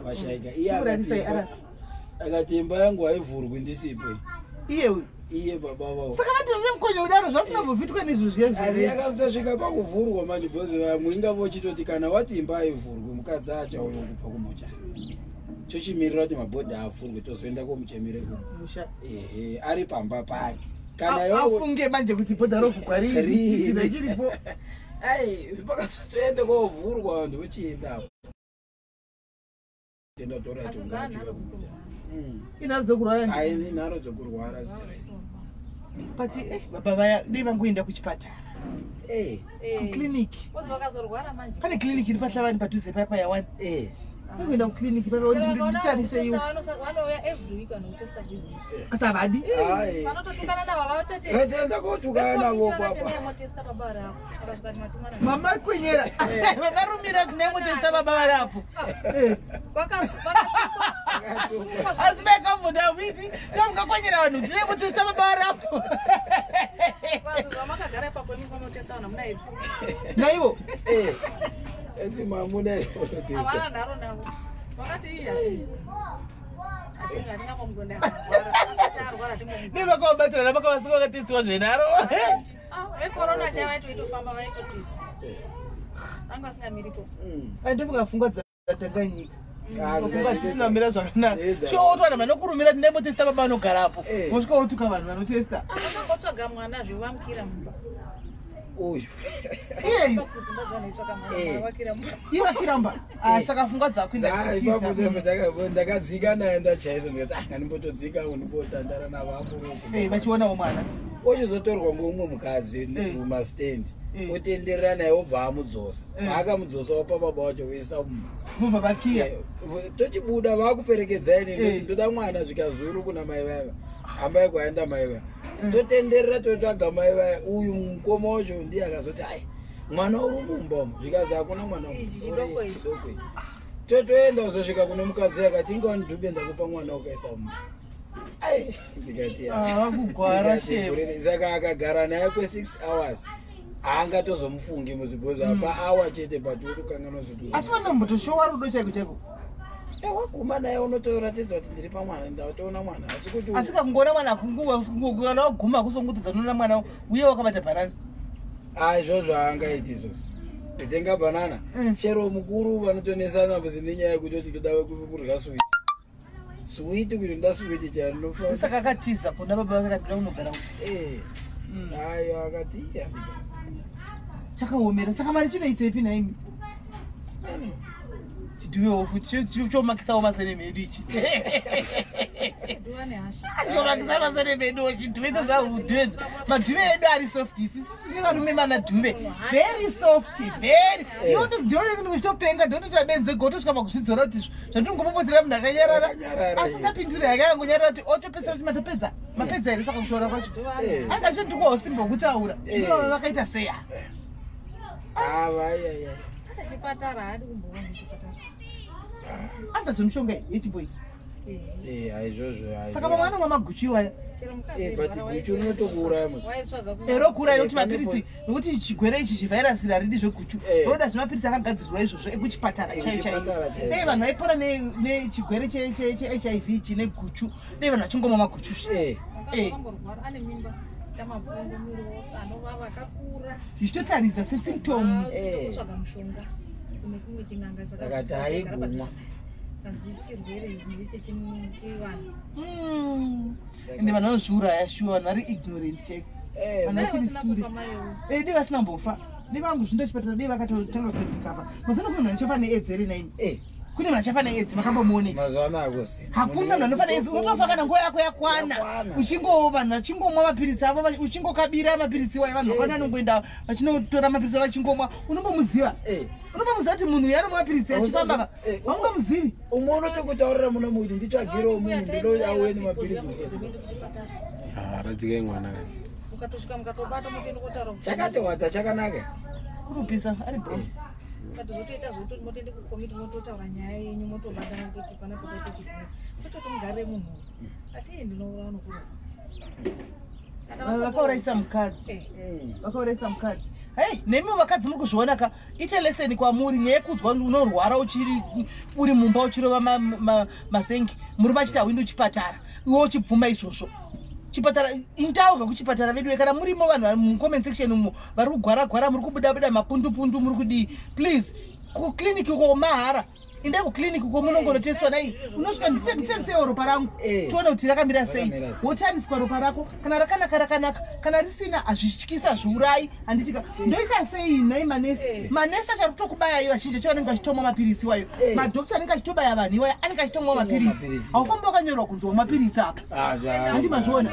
vashaika. Iye Chikuranisai, akati imba yangu haivhurwi ndisipo. Iye uyu? Iye baba vavo. Saka vatirire mukonyo kudaro zvasingambovhitwa nezvo zviya Asi zviya. yakazotosvika pakuvhurwa manje, because vamwe inga vochitoti kana wati imba haivhurwi, mukadzi achauya kubva kumochari, tochimirira kuti mabhodha avhurwe, tozoenda komuchemere kumba. Musha. Ehe, ari pamba pake kana iwewe Afunge manje kuti bhodha rovhugwa Riini. riini chiripo. Ai, pakazotoenda kovhurwa, vanhu vochiendapo tenda tora. Asi dzaanharo dzokurwara. Inharo dzokurwara. Ai, nharo dzokurwara straight. But baba vaya dei vangoenda kuchipatara, kukliniki. Kozi vakazorwara manje? Pane kliniki iri paHlavani padhuze paya yawani. Vangoenda kukliniki papa, nditariseiwo. Vanouya every week vanotesta business. Asi havadi. Vanototukana navo vatete. Tenda kotukana navo papa. Motesta baba rako akasvika kuti matumana. Mama kwenyera vakarumira kunemutesta baba variapo. Asi vaikamboda viti tamungakwenyera vanhu tinemutesta baba variapo. Vamakagara ipapo imi vanotesta vanhu hamuna edzi. Naivo. Esi mamuna. Havana nharo navo, vakati iyi hatingamugonda asati arwara. Nevakavabatirana vakavasika vakatestiwa zvenharo. Vekorona chai vaitoitofamba, vaitotiza, vanga vasingamiripo. Andofunga pfungwa dzatanganyika. Funga dzisina kumira zvakanaka. Shuwa wotowana vanhu vanokurumira kuti ndaimbotesta baba vanogarapo. Wosvika wotuka vanhu vanotesta. Vakambotsvaga mwana zvevamukira mumba. Uyu. Iyeyu. Kudzimba dzavanoitsvaka mwana vavakira mumba. Iye vakira mumba. Saka funga dzako Ipapo ndakadzika naye ndachaisa ndikati ah ngandimbotodzika ndimbotandara navo akuru. Vachionawo mwana. Ochizotorwa ngoumwe mukadzi mumastendi. Otenderera naye obva amudzosa. Akamudzosa wapa baba wacho voisa mumba. Vobva vakiya. Tochibuda vakuperekedzai nini ndoda mwana zvikazuru kuna mai vaya. Hambai kwaenda mai vaya. Totenderera totsvaga mai vaya. Uyu mukoma wacho ndiye akazoti ai mwana uri mumba umu. Zvikazi hakuna mwana chidoko ichi. Totoenda kuzosvika kune mukadzi akati inga wandidhube ndakupa mwana ukaisa mumba. Ai ndikati vakugwara shame. Saka akagara naye kwe 6 hours. Haangatozomufungi muzibhozi apa awa chete but wotokanganwa zvoti. Asi vanombotoshowa rudo chaiko chaiko. Waguma naye unotoratidza kuti ndiri pamwana ndatoona mwana asi kuti asi kakungoona mwana kana waguma kusongotedza unoona mwana uye wakabata bhanana. Izvozvo haangaiti izvozvo. Kutenga bhanana chero mukuru vanotonesana nenyaya yekuti toda kurya switi. Switi kuti ndoda switi charo ndinofanira. Saka akatiza kuna baba vake akati ndoda kunogara uko. Ayo akati iya. Chakaomera saka mari chinoisepi nhaimi? Chidhuvewo futi chomakisawo maseneme edu ichi. Chomakisa maseneme edu chidhuve chazahudhuve. Madhuve edu ari soft isi isusu nevarume mana dhuve. Very soft, very. Iwe ndinotopenga ndotoita benze gotosvika pakuzvidzora kuti zvandinongopopotera munhu akanyarara. Asingapinduri hake angonyarara kuti otopedzera kuti matopedza. Mapedza here saka kutaura kwacho. Anga achindikuwawo simba wekutaura. Ivava vakaita sei? Chipatara haadi kumboona chipatara. Anoda zvemishonga yechibhoyi. Aizvozvo. Saka vamwe vanomwa maguchu iwaya. But guchu rinotokuuraya musi. Rokuuraya nekuti mapirisi nekuti chigwere ichi chivhairasi haridi zveguchu. Roda zvemapirisi akagadzirirwa izvozvo ekuchipatara chaiyo chaiyo. Dei vanhu vaipora nechigwere cheHIV chine guchu. Dei vanhu vachingomwa maguchu. Zvichitotaridza sesymptom. Kutsvaga mushonga kune kumwe chin'anga Akati haigumwa. Ende vanhu vanozviuraya shuwa, vanhu vari ignorant chaiko. Vanhu vachiri sure. Dei vasina kumbofa. Dei vangu zvindo chipatara dei vakatotanga kutorecover. Mazana kune munhu achafa neAIDS here naimi? Kune munhu achafa neAIDS makambomuonei? Mazuva ano hakusina. Hakuna munhu anofa neAIDS. Unotofa kana nguva yako yakwana. Uchingo vanhu vachingomwa mapiritsi avo, uchingokabira mapiritsi iwayo vanhu vakwana vanongoenda vachinotora mapiritsi avo vachingomwa. Unombomuziva? Unombomuziva kuti munhu uyu anomwa mapiritsi achifamba? Haungamuzivi. Umwe unotokutaurira muno muti nditsvagirewo munhu ndoda auye nemapiritsi. Radzikai mwana. Ukatosvika mukatobata motoenda kotaura. Chakatowata chakanaka. Kurupisa ari bro. Ukatozotoita zvokuti motoenda kukomiti mototaura nyaya yenyu motobatana kutoti pana pakaita chirwere. Kutoti mugarire munhu. Ati ndinoura nokurwa. Vakaurayisa mukadzi. Vakaurayisa mukadzi. Hey, nemi vakadzi muri kuzviona ka ite lesson kwamuri nyaya yekudzwa unorwara uchiri uri mumba uchirova masengi murume achiti hauendi kuchipatara iwe uchibvuma izvozvo. Chipatara indauka kuchipatara vedu kana murimo vanhu mu comment section umo vari kugwara gwara muri kubuda buda mapundu pundu muri kudii please kuclinic uko mahara indai kuclinic uko munongorotestwa dai unosvika nditarisewo ropa rangu tione kuti rakamira sei wotariswa ropa rako kana rakanaka rakanaka kana risina hazvityisa hazviurai handitika ndoita sei nhai manesi manesi achari kutokubayai vazhinji acho vanenge vachitomwa mapiritsi iwayo madhokta anenge achitobaya vanhu iwayo anenge achitomwa mapiritsi haufambi wakanyorwa kunzi wamwa mapiritsi apa handi mazviona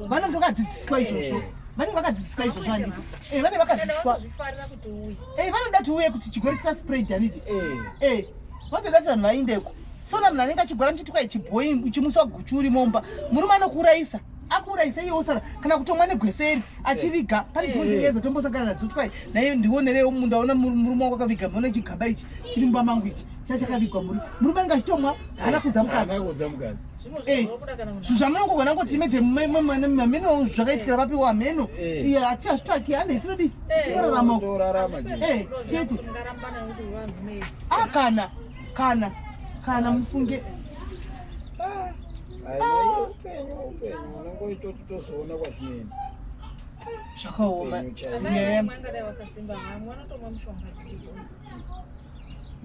vanenge vakadzidziswa izvozvo vanenge vakadzidziswa izvozvo handiti vanenge vakadzidziswa vanoda kuti uye kuti chigwere chisaspread handiti vanotoda kuti vanhu vaindeko sona munhu anenge achigwara muchiti kwai chibhoi uchimuswa guchu uri mumba murume anokuurayisa akuurayisa iye osara kana kutomwa negweseri achiviga pane dzimwe nyaya dzatombosangana nadzo twai naiye ndionerewo ndaona murume wangu akaviga mona chigaba ichi chiri mumba mangu ichi chakavigwa murume anenge achitomwa haana kuudza mukadzi zvamunongogona ngoti medemameno zvakaitikira vapiwa hameno iye ati hazvitsvaki handei tinodii tinorarama chete kana kana kana mufunge unongoitotozoona kwazvinoenda zvakaoma.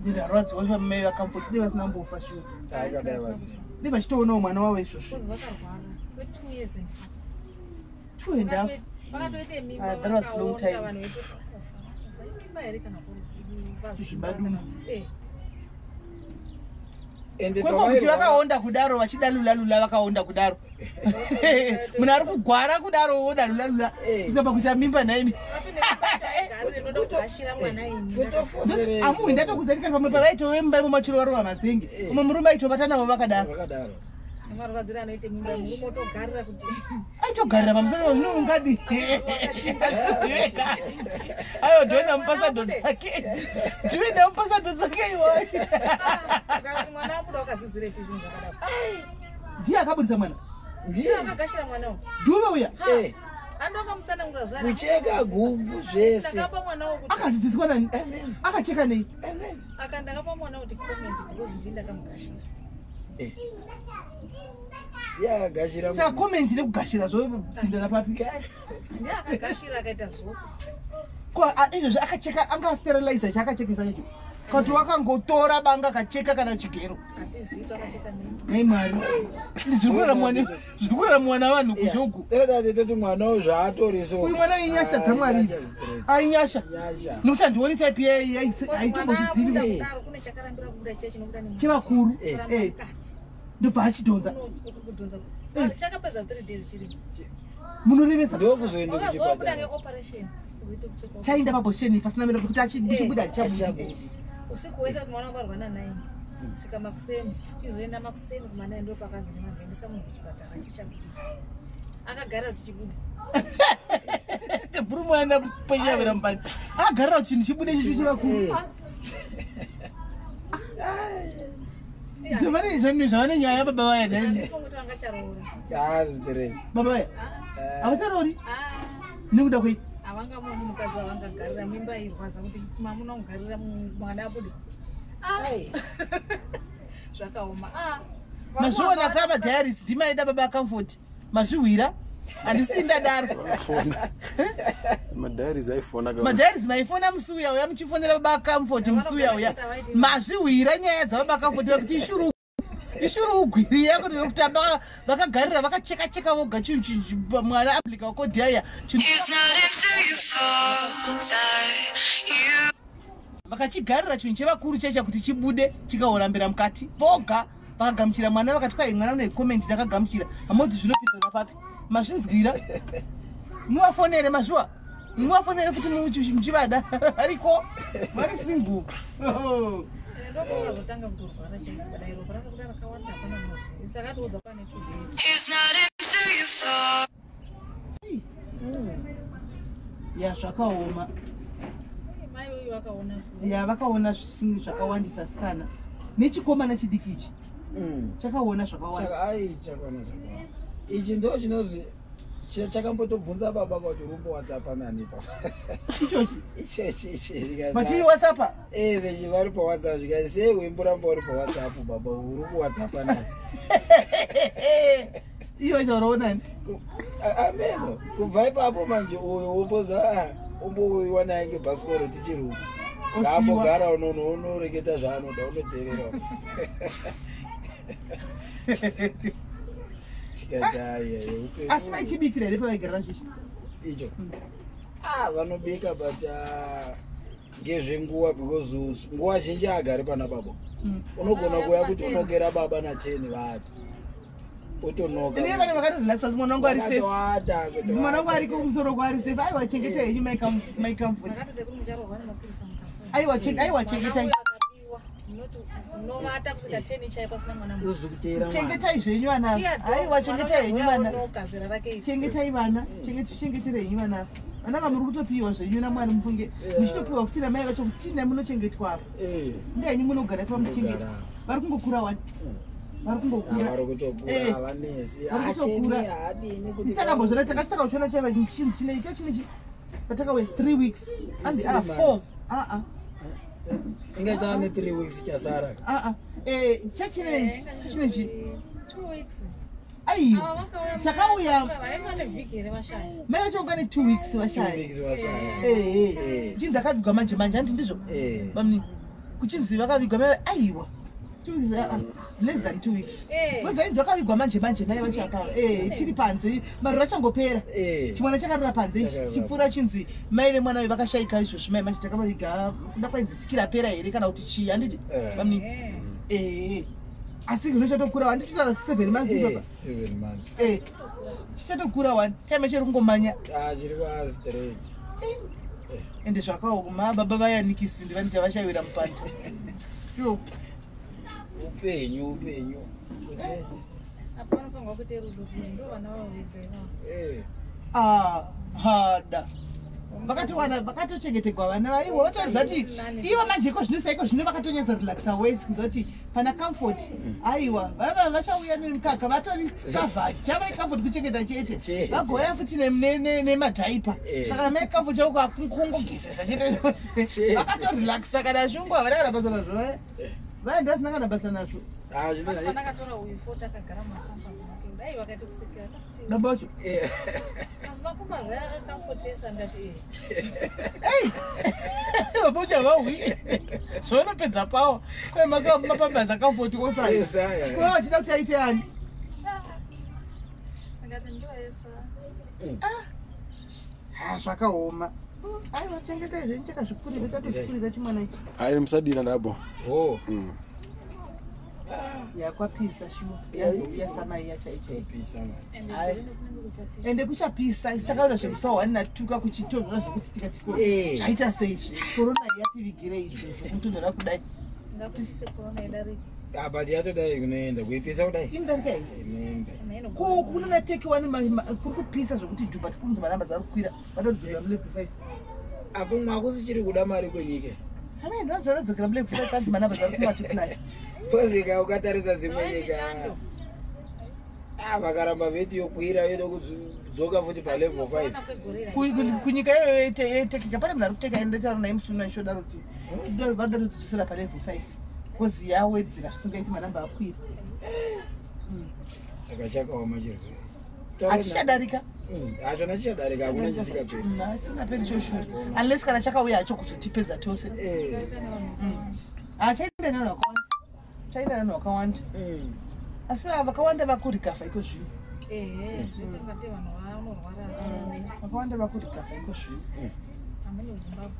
Ndarwadziwa mai vaComfort, dai vasina mbofa shuwa. Akadai vasina. Dai vachitoonawo mwana wavo izvozvo. Because vakarwara kwe2 years and half. Two and half. Vakatoite mimba. Ah, that was long vakaonda time. vanhu vaitoti, "Vakafa, imba here kana kuri Zvibadumu. Ende Kweko kuti pavairwara- vakaonda kudaro, vachidalulalula, vakaonda kudaro, munhu ari kugwara kudaro wodalulalula kusvika pakuita mimba nhaimi. Kugashira mwana ini. Kutofoserera. Amuhi, ndatokuziva kana pamwe pavaitove mumba imo machiro varova mazenge, umwe murume aitovata navo vakadaro. Vakadaro. Nemarwadziro anoite mimba, murume otogarira kuti Aitogarira pamusoro pazvino ungadi aiwa dhoina mupasado dzake, dhuina mupasado dzake iwai. Ah, ukati mwana abuda wakadzidzirepi zvinhu zvakadaro? Ndiye akabudisa mwana? Ndiye. Akagashira mwana uyu. Dhuve uya? Ando akamutsanangura zvaari. Kucheka guvhu zvese. Ndakapa mwana wo kuti Akadzidziswa nani? Amen. Akacheka nei? Amen. Aka ndakapa mwana kuti comment because ndii ndakamugashira. Ndiye akagashira Saka mwana. comment nekugashira zvopindana papi? Ndiye akagashira, akaita zvose. Ko izvozvi akacheka, anga sterilizer chaakachekesa chacho, kati wakangotora banga akacheka kana chigero? Hatizivi akacheka nei. Nei Mwari, zviri kuraramiwa navanhu kuzhoku. Totati toti mwana uyu zvaatori so. Uyu mwana inyasha dzaMwari idzi, ainyasha. Nyasha. Nekuti handioni type Because mwana abuda haitombozvizivi. kudaro kune chakarambira kubuda chiya chinobuda nemwana. Chevakuru. Kuramba mukati. Ndobva achidhonza. Kudhonza chakapedza 3 days chirimo. Munorevesa. Ndokuzoenda Wakazobuda kuchipatara. ngeoperation, kuzoita kucheka. Chaenda paposition pasina mira kuti achibuda. Achibuda. Achabuda. Usiku wese kuti mwana wabarwa na9 svika makuseni, chizoenda makuseni kuma9, ndo pakanzi nevanhu endesa munhu kuchipatara, chichabuda, akagara kuti chibude. Bhurumu aenda peshavera mubani, agarira kuti chinhu chibude chichu chevakuru. Zvavane nyaya baba vaya nhai. Handifungi kuti vangacharoora. Hazi. Baba vaya havacharori nekuda kwei? Havangamuoni mukadzi wavangagarira mimba irwadza kuti mamuna kugarira mwana abude. Ah. Zvakaoma. Ah. Mazviona ka madiaries ndimaida baba Comfort, mazvihwira, handisi ndadaro. Fona madiaries aifona. Madiaries maifona musi uya uya muchifonera baba Comfort musi uya uya, mazvihwira nyaya dzababa Comfort vakuti ishuru ishuru ugwiriya kuti kutamba vakagarira vakacheka cheka voga chinhu mwana aplika wakodhiaya. It's not until you fall that you Vakachigarira chinhu chevakuru chaicha kuti chibude, chikaorambira mukati voga, vakagamuchira mwana vakati kwai mwana une comment, ndakagamuchira hamoti zvinopindana papi? Mazvinzwira, muvafonere mazviwa, muvafonere futi muchivada, variko, vari single. Ndopakazotanga kutorwara chaiko, ropa rakabuda rakawanda, hapana munoziva, takatoudzwa pane 2 days. It's not until you fall. Ya, zvakaoma. Mai uyu vakaona. Ya, vakaona zvisingi zvakawandisa sikana nechikomana chidiki ichi chakaona zvakawanda. Ai, chakaona zvakawanda ichi, ndo chinozi chakambotobvunza baba kuti rumbo WhatsApp nani pa Ichochi? Ichochi ichi zvikanzi, Vachii WhatsAppa? Eh, vechi vari paWhatsApp, zvikanzi sei wemboramba uri paWhatsApp, baba uri kuWhatsApp nani? Iyo itauraonani? Ameno kubva ipapo manje uyo womboza umbouyiwa naye ngebhasikoro tichirumba. Osiwa. Ngaambogara unono, unoreketa zvaanoda, unoteerera, tikati aiya upenyu. Asi vaichibikira here pavaigarira zveshe? Icho, vanobika but ngezvenguva because nguva zhinji agari pana baba. Unogona kuuya kuti unokera baba na10 vati otonoka. Ine vane vakatorelaxa, mwana wangu ari safe. Vakatoata. Mwana wangu ariko kumusoro kwaari safe. Aiwa, chengetai henyu mai Comfort. Makati sekuri mucharohwa nemapurisa mukafona. Aiwa, aiwa, chengetai. Mwana uyu akabiwa, munoti unovata kusvika 10 chai pasina mwana mudiki. Uzukuteera mwana. Chengetai zvenyu vana. Iya, Aiwa, chengetai henyu vana. Unoka zera rake iri. Chengetai vana. Chengeterei henyu vana. Vana vamuri kutopiwa zvenyu naMwari, mufunge muchitopiwa futi namai vacho kuti chii, munochengetwa apa. Ndehenyu munogara pamuchengetwa. Munogara. Vari kungokura wani, vari kungokura. Vari kutokura. Havanesi. Vari kutokura. Acheni haadini kuti Tisakambozvona takauchiona chaiva chinzi chine cha chinechi patakawe 3 weeks andi Three 4 months. aa. Inge chaane 3 weeks chasara. Aa, chachine chinechi. 2 weeks. Aiwa. Ava vakauya. Takauya. Vainga nevhiki here vashaya? Mai vacho ungane 2 weeks 2 vashaya. weeks vashaya. Chinzi akavigwa manje manje, handi ndizvo? Bamnini. Kuchinzi vakavigwa mai, aiwa, 2 weeks, less than 2 weeks. Because ainzi vakavigwa manje manje mai vacho apa tiri panze, mariro achangopera. Chimwana chakarara panze. Chakarara. Chipfuura chinzi mai vemwana uyu vakashayika izvozvi, mai manje takavaviga, kuda kwainzi vhiki rapera here kana kuti chii, handiti? Bamnini. Asi zvino chatokura, handiti? Totaura 7 months ipapa. 7 months. Chichatokura one time, chiri kungomanya. Ah, chiri kuastraight. Ende zvakaoma, baba vayanikisi ndivaniti vashayira mupanda. Yo. Upenyu, upenyu kuti Apa vanofanirwa kuite rudo, kuti ndo vana vavo vega ivavo. Ah, hada vakatowana, vakatochengetegwa vana vaiwo, vatoziva kuti ivo manje iko zvino, saiko zvino vakatonyatsa relaxa ways, kuziva kuti pana Comfort, aiwa, vava vachauya nemukaka, vatori covered, chavai Comfort kuchengeta chete. Chete. Vagouya futi nemadiaper. Saka mai Comfort chauko kungogezesa chete. Chete. Vakatorelaxa, kana shungu havana kana basa nazvo, vaenda vasina kana basa nazvo. Ah, zvino Asi pandakatora uyu foti akagara mumapampers make, dai vakaita kusekera. Baba vacho. Asi mapampers aya akakamfotesa, ndati Ei, baba vacho havahwi zvavanopedza pawo kwemapambers akamfoti osai. Yes, aya. Kuva vachida kuti aite ani? Ndikati ndoesa. Ha, zvakaoma. Aiwa, chengetai zvenyu, chakazvikurira, chatozvikurira chimwana ichi. Hayi, musadira ndabo. Oh. Yakwapisa shuwa, yazouya samai yachaichai. Topisa mani. Ende Ai. gore kunenge kuchapisa. Ende kuchapisa, isi takaona zvekusa one natuka kuchitonhora zvekuti tikati ko zvaita seizvi, korona yativigire izvo zvokutonhora kudai. Ngakutise corona idarike. Ah, but yatodai kunoenda kuipisa kudai. Inodarika here? Inoenda. Ina. Ko kunona teki wani kuri kupisa zvokuti jubha tikunzi manamba dzari kukwira, vatodzokera mulevel 5. Akumwe akusichiri kuda mari kwenyika. Amai, ndonzi vanodzokera mulevel 5, kanzi manamba dzari kumultiply. Pozika ukatarisa dzimwe Vaiti nyika, chando. ah, vakaramba veti yokwira, yoda kudzoka futi palevel 5. Kuona kwegore ira. Kunyika iyoyo yetekika pane munhu ari kuteka, endotaura naye musi uno ishodaro kuti vanoda kudzosera palevel 5 because yawedzera zvisingaiti, manamba akwira. Saka chakaoma chirwere. Hachichadarika. Hachona chichadarika, hakuna chisingaperi. Chisingaperi choshura, unless kana chakauya hacho kuzotipedza tose. Darika nevanhu vakawanda. Hachaenda nevanhu vakawanda, chaenda nevanhu vakawanda, asi vakawanda vakurikafa iko zvino. Ehe, zvinoita kungatei vanhu vanorwara zvino. Vakawanda vakurikafa iko zvino. Hameno Zimbabwe.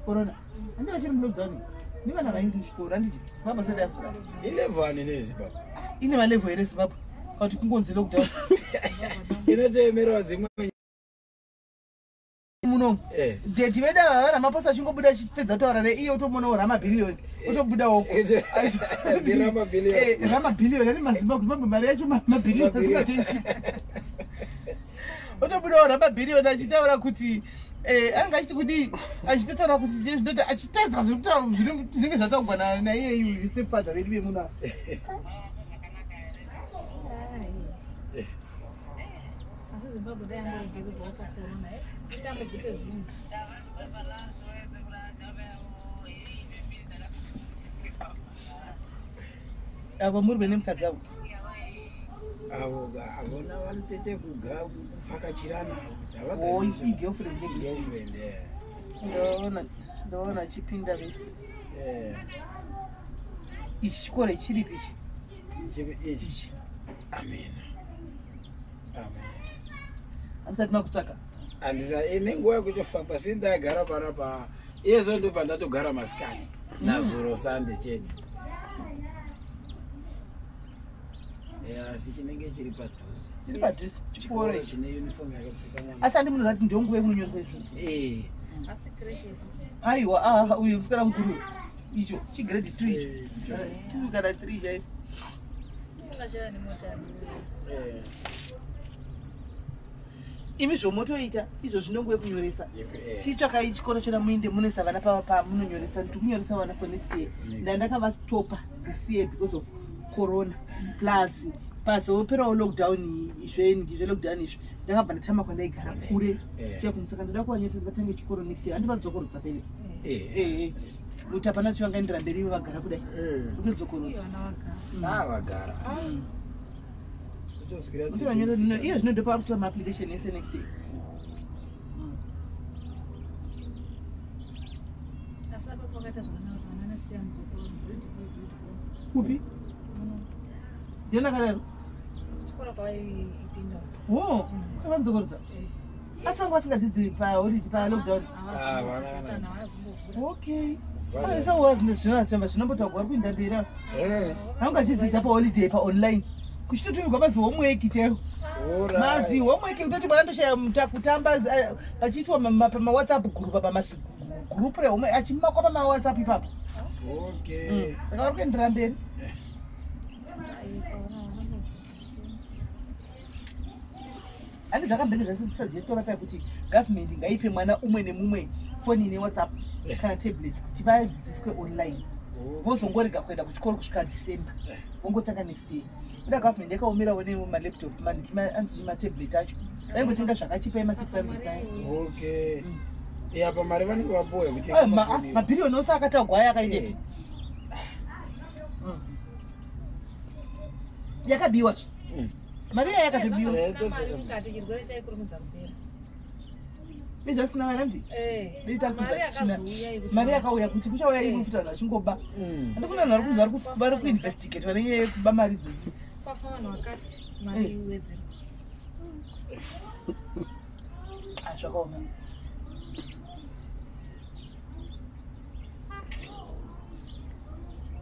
Corona handi vachiri mulockdown, nevana vaindi kuchikoro, handiti? Zimbabwe sati yavhura. Ilevel ani neZimbabwe? Ine malevel here Zimbabwe, kana kuti kungonzi lockdown? Inotoemerawo dzimwe. Munomu dhedhi vedu ava vaRamaposa achingobuda achipedza kutaura reiye, otomonawo ramabhiriyoni otobudawo. Ramabhiliyoni. Ramabhiliyoni ane maZimbabwe, Zimbabwe mari yacho mabhiliyoni asingatengi, otobudawo ramabhiriyoni achitaura kuti anenge achiti kudii, achitotaura kuti zvinoti achitadza zviri kutaura zvinenge zvataurwa naiye uyu stepfather vedu vemuno ava. Ai. Asi Zimbabwe dai yangoregererwawo pacorona, itambudzike zvinhu. Ava murume nemukadzi avo. Avo avona vanotete kuvhakachirana. Oh, igirlfriend. Girlfriend, yeah. Ndaona achipinda vese. Ichi chikoro chiripi ichi? Ichi? Ichi. Amen, amen. Hamusati makutsvaka? Handisa nenguva yekutofamba, sindagara panapa iyezo, ndobva ndatogara masikati nazuro Sande chete. Asi chinenge chiri padhuze. Chiri padhuze chikoro ichi. Chine uniform yakapfeka mwana. Asi handi munoziva kuti ndonguva yekunonyoresa izvo? Asi creche. Aiwa, ah, uyu musikana mukuru, icho chigrade 2 icho. 2 kana 3 chaivo. Funga chava nemota. Imi zvomotoita izvo zvinonguva yekunyoresa, chitsvakai chikoro chona muinde munoisa vana pamunonyoresa. Ndiri kunyoresa vana for next year. Ndandakavastopa this year because of corona, plus pazoperawo lockdown, zvelockdown izvi, ndakabva ndatama kwandaigara kure. Kuya ndoda kuvanyoresa vatange chikoro next year, handivadzokorodza pele kuti hapana kuti vangaendera mberi ivo vagara kudai, kutodzokorodza. Vana vagara. Ah, vagara. Kutozwira Kuti vanyore iye zvino ndopa kutora maapplication ese next year. Asi apapo vakaita zvakanaka, vana nasiya mudzokoro grade 4, grade 4. Kupi? Ndiani akadaro? Chikoro kwavaipinda. O, kavanzokorodza. Asi vanga vasingadzidzi paholiday, palockdown? Ah, vana. Okay, aisauwa zvinombotaurwa, vari kuenda mberi ava. Vanga vachidzidza paholiday, paonline, kuchitotumirwa mazi homework chaiwo, mazi homework kutoti mwana ndoshaya kutamba, pachiitwa pamawhatsapp group, apa group rehome achimakwa pamawhatsapp ipapo. Saka vari kuendera mberi. Ane zvakambenge zvasuggesto vapa kuti government ngaipe mwana umwe nemumwe foni ine WhatsApp kana tablet kuti vadzidziswe online, vozongorega kuenda kuchikoro kusvika December, vongotanga next year. Kuda government yakaomerawo nemalaptop, anzi matablet acho vaingotenga zvakachipa ema600 aya. Okay, apa mari vanenge vapuwa yekutenga mafoni. Mabhiriyoni ose akatagwa aya akaendepi? Yakabiwa zve. Mari iya yakatobiwa. Mukati chirwere chaikurumidza kupera. Nezvasina vana ndi Mari yakazouya yekuti- mari yakauya kuti kuchauya imwe futi, vanhu vachingoba. Handifuna vanhu vari kunzi vari kuinvestigatwa nenyaya yekuba mari idzodzidzi. Kwafa vanhu vakati mari iwedzerwe. Ah, zvakaoma.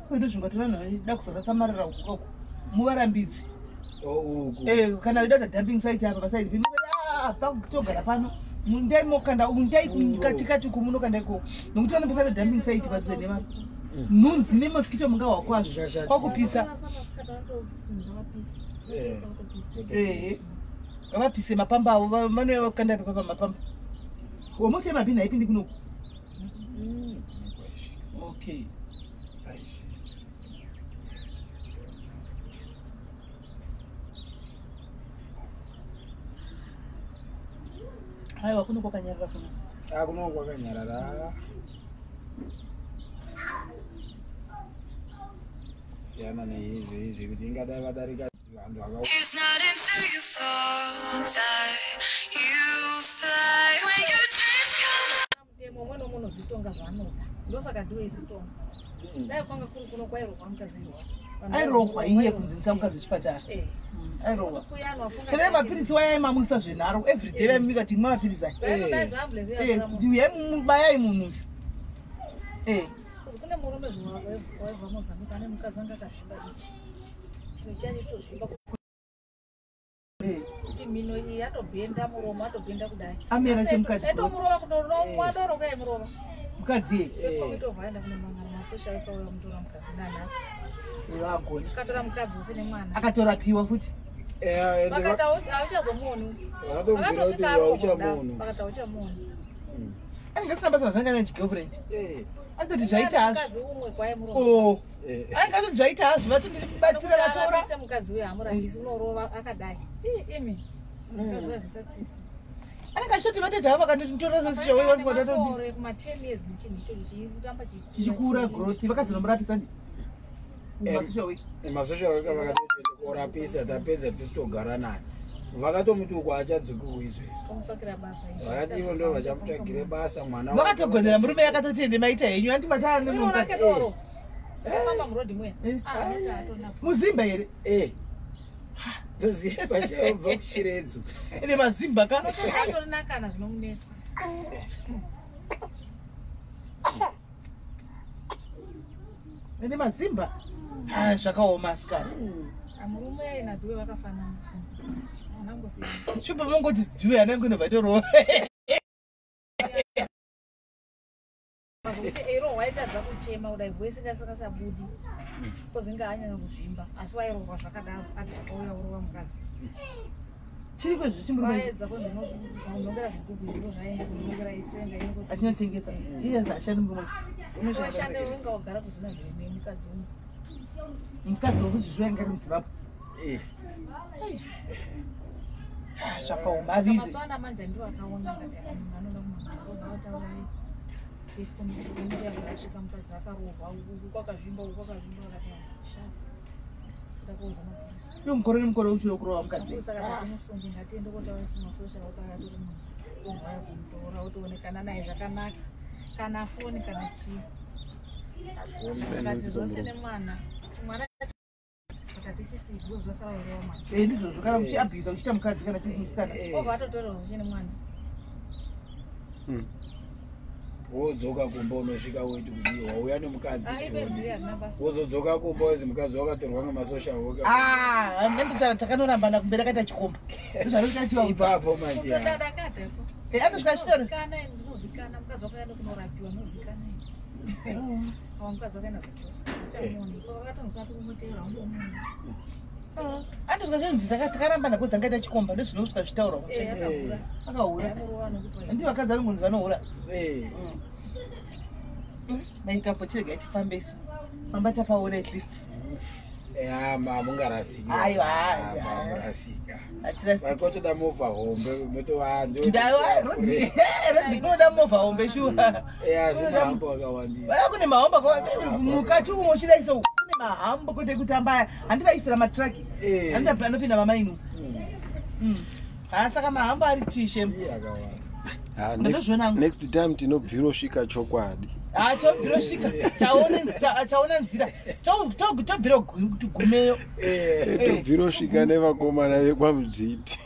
Kuito zvingatora vanhu vaida kuzorasa marara uku kauku, muvarambidze. Oh, uku. Kana vaida kuita dumping site apa pasaidi, pakutogara pano, ndai mokanda, ndai katikati uku munokanda ikoko, nokuti vanopesana dumping site padhuze nevanhu, nhunzi nemosquito mungahwa kwazvo. Zvashata. Kwakupisa. Vanorasa masikati, vanotopisa. Ehe, ngavapise mapamba avo, vanouya vakanda papa mapamba womoti yemabhini haipindi kunoku. Okay. Aiwa, kuno kwakanyarara kuno. Ah, kuno kwakanyarara, siyana neizvi izvi kuti ingadai vadarika vanhu vaka It's not until you fall that you fly. When your dreams come Mutemo umwe nomwe unodzitonga zvaanoda, ndosaka dhiwe idzitonga. Dai kwanga kuri kuno kwairohwa mukadzi irwa. Airohwa iye kunzinisa mukadzi wechipatara. Airohwa. Chero mapiritsi wayaimamwisa zvenharo everyday, vaimumika kuti imwa mapiritsi aya. Vainodaidza ambulance. Kuti uyai, munhu uyu. Kuzi kune murume waibva Mozambique ane mukadzi anga akazvimba ichi chinhu chachitozvimba kuti mhino iyi yatobhenda, muromo atobhenda kudai. Amera chemukadzi. Aitomurova kutonomwa doro kaimurova. Mukadzi ye. Komitobva aenda kune mangana masocial worker, mutora mukadzi nanhasi. Vagona. Akatora mukadzi wose nemwana. Akatorapiwa futi. Vakati hauchazomuoni. Vakatomubvira kuti Vakatosvika hauchamuoni. Vakati hauchamuoni. Anenge asina basa nazvanga nechigirlfriend, anototi zvaita hazvo. Mukadzi umwe kwaimurova. Oh. Anenge atoti zvaita hazvo, vatondibatsira, vatora. Arapise mukadzi uyo, hamurapisi, unorova akadai. Ii, imi mukadzi zvisatsitsi. Anenge achitoti vatete havo vakanditora sesisha. Makore kuma 10 years nechinhu ichocho chiramba. Chichikura, growth, vakazonomurapisa ndi masocial worker. Masocial worker vakatoenda korapisa, tapedza tisitogara naye, vakatomuti uko achadzoki kuizvo izvo. Omutsvakira basa. Vakati ivo ndo vachamutsvagire basa mwana. Vakatogonera murume, yakatoti maita henyu andi Iro mataane. rake doro famba murodhi muya. Muzimba here? Ndozimba chaobva kuchiredzo. Ine mazimba ka. Atorina kana zvinomunesa. Ine mazimba. Ah, zvakaoma asikana. Murume nadhuwe vakafanana, anangosiyana. Shupa mongoti ziwe anangu inobva itorova. Pazokuti iro waitadza kuchema kudai, voice ingasingachabudi kozi inga anyanya kuzvimba, asi wairohwa zvakadaro, adhakauya urova mukadzi. Chiri kwezvo chimurume. Waedza kunzi unongera zvigubhu iro zvaenda kunongera isenga. Achinotengesa iye ashandi murume. Washande unga wagara kusina zvene mukadzi uno. Mukadzi wekuti zviwe anga ari muZimbabwe. Ah, zvakaoma azize. Matswana manje ndiwo akaona akati munhu anoda kumataura asvika mukadzi akarohwa, uku kwakazvimba, uku kwakazvimba, akati sha kuda kuuza mapurisa. Iyo mukore nemukore uchiri kurova mukadzi. Mapurisa akati musungi, ngatiende kotaura masocial worker, akatori munhu orwaya kumutora otoonekana naye zvakanaka. Kana foni kana chii. Akati zvose nemwana. Mwana ndizvozvo kana muchiabhusa uchiita mukadzi kana chiri musikana obva atotora zvose nemwana. Wodzoka kumba unosvika weti kuti wauya nemukadzi wozodzoka kumba wezi mukadzi wakatorwa ngemasocial worker. Ndandotara takanorambana kumberi akaita chikomba. Ipapo manje. Anosvika achitora. Ndinozikana mukadzi wakaenda kunorapiwa nozikana. Mukadzi wakaenda zvachose. Andosvika zvinzi takarambana because angaita chikomba ndozvinosvika zvichitaurwa. Akahura. Ndi vakadzi vanongonzi vanohura. Maikapfo chirega tifambe isu. Famba tapaona at least. Hamungarasiki. Aiwa. Hamurasika. Hatirasiki. Vakotoda movha hombe motova ndo. Ndawa rodi kunoda movha hombe shuwa. Asi mahambo akawandisa. Kune mahombe akawandisa. Mukati umo uchidaiso kune mahambo kwete kutamba aya. Handivaisira matraki. Anopinda mamainu. Saka mahambo ari tishe. Next time tinobvirosvika chokwadi. Tobvirosvika taona nzira tobvira tigumeyo. Tobvirosvika nevakomana vekwamudzviti.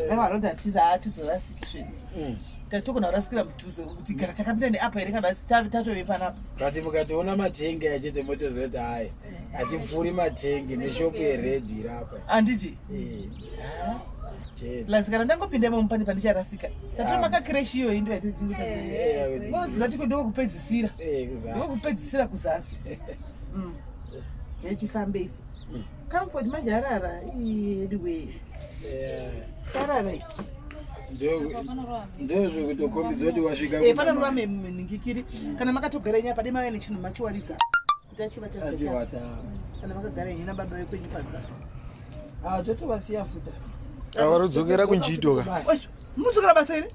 Varodhi hatizorasiki zvedu. Togona kurasikira mudhuze kuti kana takapinda neapa here kana tatove panapa. Kati mukationa matenge achete motozoti hayi hatipfuuri matenge neshopu yeredhi iri apa. Handiti? Plus kana ndangopinda imomo pane pandicharasika. Tatora makakireshi iyoyi ndo yatizati ndokupedzisira. Ndokupedzisira kuzasi. Tifambe isu. Comfort manje arara anyway. Arara iki. Ndozvekutokombidza kuti wasvika. Panorova minhingikiri kana makatogara yenyu apa dai mauya nechinhu machiwaridza kuti achivata. Kana makagara yenyu nababa vekwenyu panza. Totovasiya futa. Avarodzokera kunjito ka. Munodzokera basa here?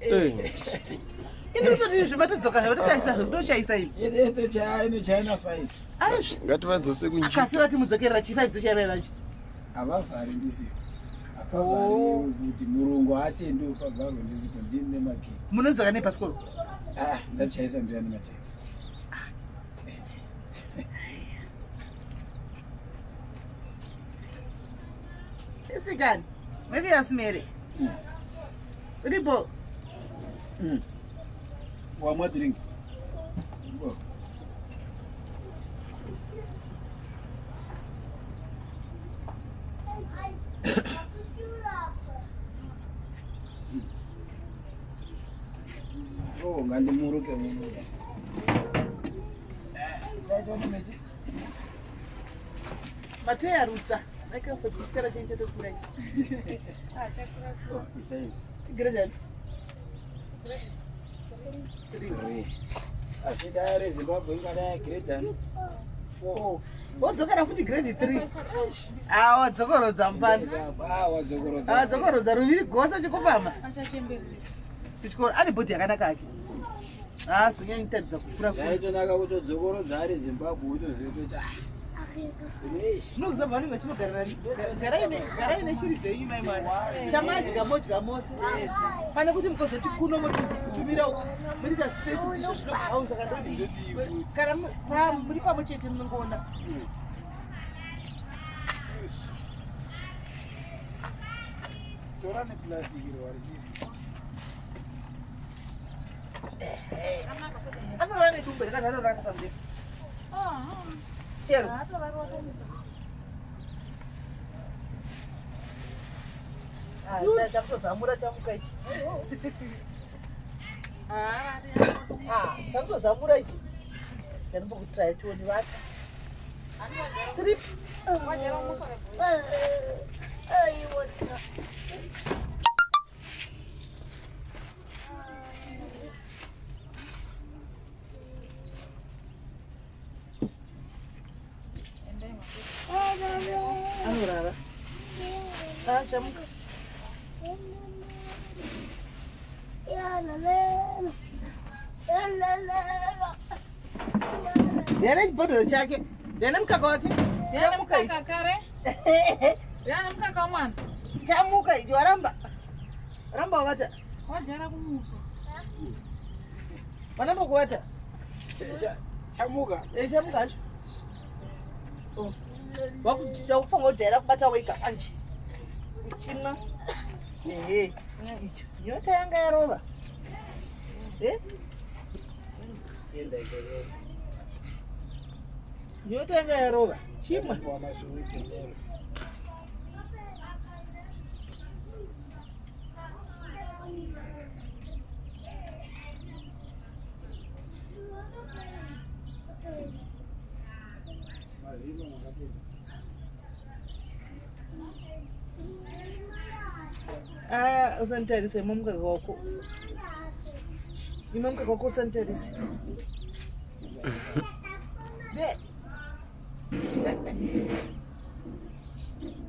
Ini zvematodzoka zvatochaisa ini. Inochaina 5. Ngativadzose kunjito. Akasi vati mudzokerera chi 5 dzochaiva vachi. Havavhari ndisipo. Hapavhariwi kuti murungu haatendi pavharwe ndisipo ndini nemakey. Munodzoka nebhasikoro? Ndachaisa ndoya nematekisi. Isikani. Maybe yasimere. Uripo. Wamwa drink. Go. Oh, ngandimuruke muno. Matoyarutsa. Akafotisera chinhu chatokura ichi. Grade 3. Asi dai reZimbabwe ingadai grade 4. Wodzokera futi grade 3. Wadzokorodza mupani. Wadzokorodza. Wadzokorodza ruviri gosa chikopama. Kuchikoro ane bhodhi yakanaka ake. Azonyanyitadza kukura. Zvaitonaka kutodzokorodza ari Zimbabwe utoziva kuti Zvinokuzabva vanenge vachinogarira garai neshiri dzenyu mai mwana. Chamadya modya mose. Pane kuti mukozoti kuno motumira uku motoita stress kuti izvo zvinobhaunza kana kana muri pamwe chete munongoona. Tora neplastic iro warisiri. Anorara nedumbu here kana anorara akafamba? Chero. Chakutozamura chamuka ichi. Chakutozamura ichi. Chanombokutraya tione vata. Sleep. Anorara. Chamuka. Ndiane chibhodhoro chake. Ndiane mukaka wake. Chamuka ichi. Ndiane mukaka wamwana. Chamuka ichi waramba. Ramba wavata. Wajara kumuswa. Vanambokuvata. Chamuka. Chamuka hacho. Wakufanira kujaira kubata wega manje. Uchimwa. Ehe. Icho. Nyota yanga yarova. Enda ikoko. Nyota yanga yarova. Chimwa. Ah, usanitarise imwe mukaka wako. Imwe mukaka wako usanitarise. Be.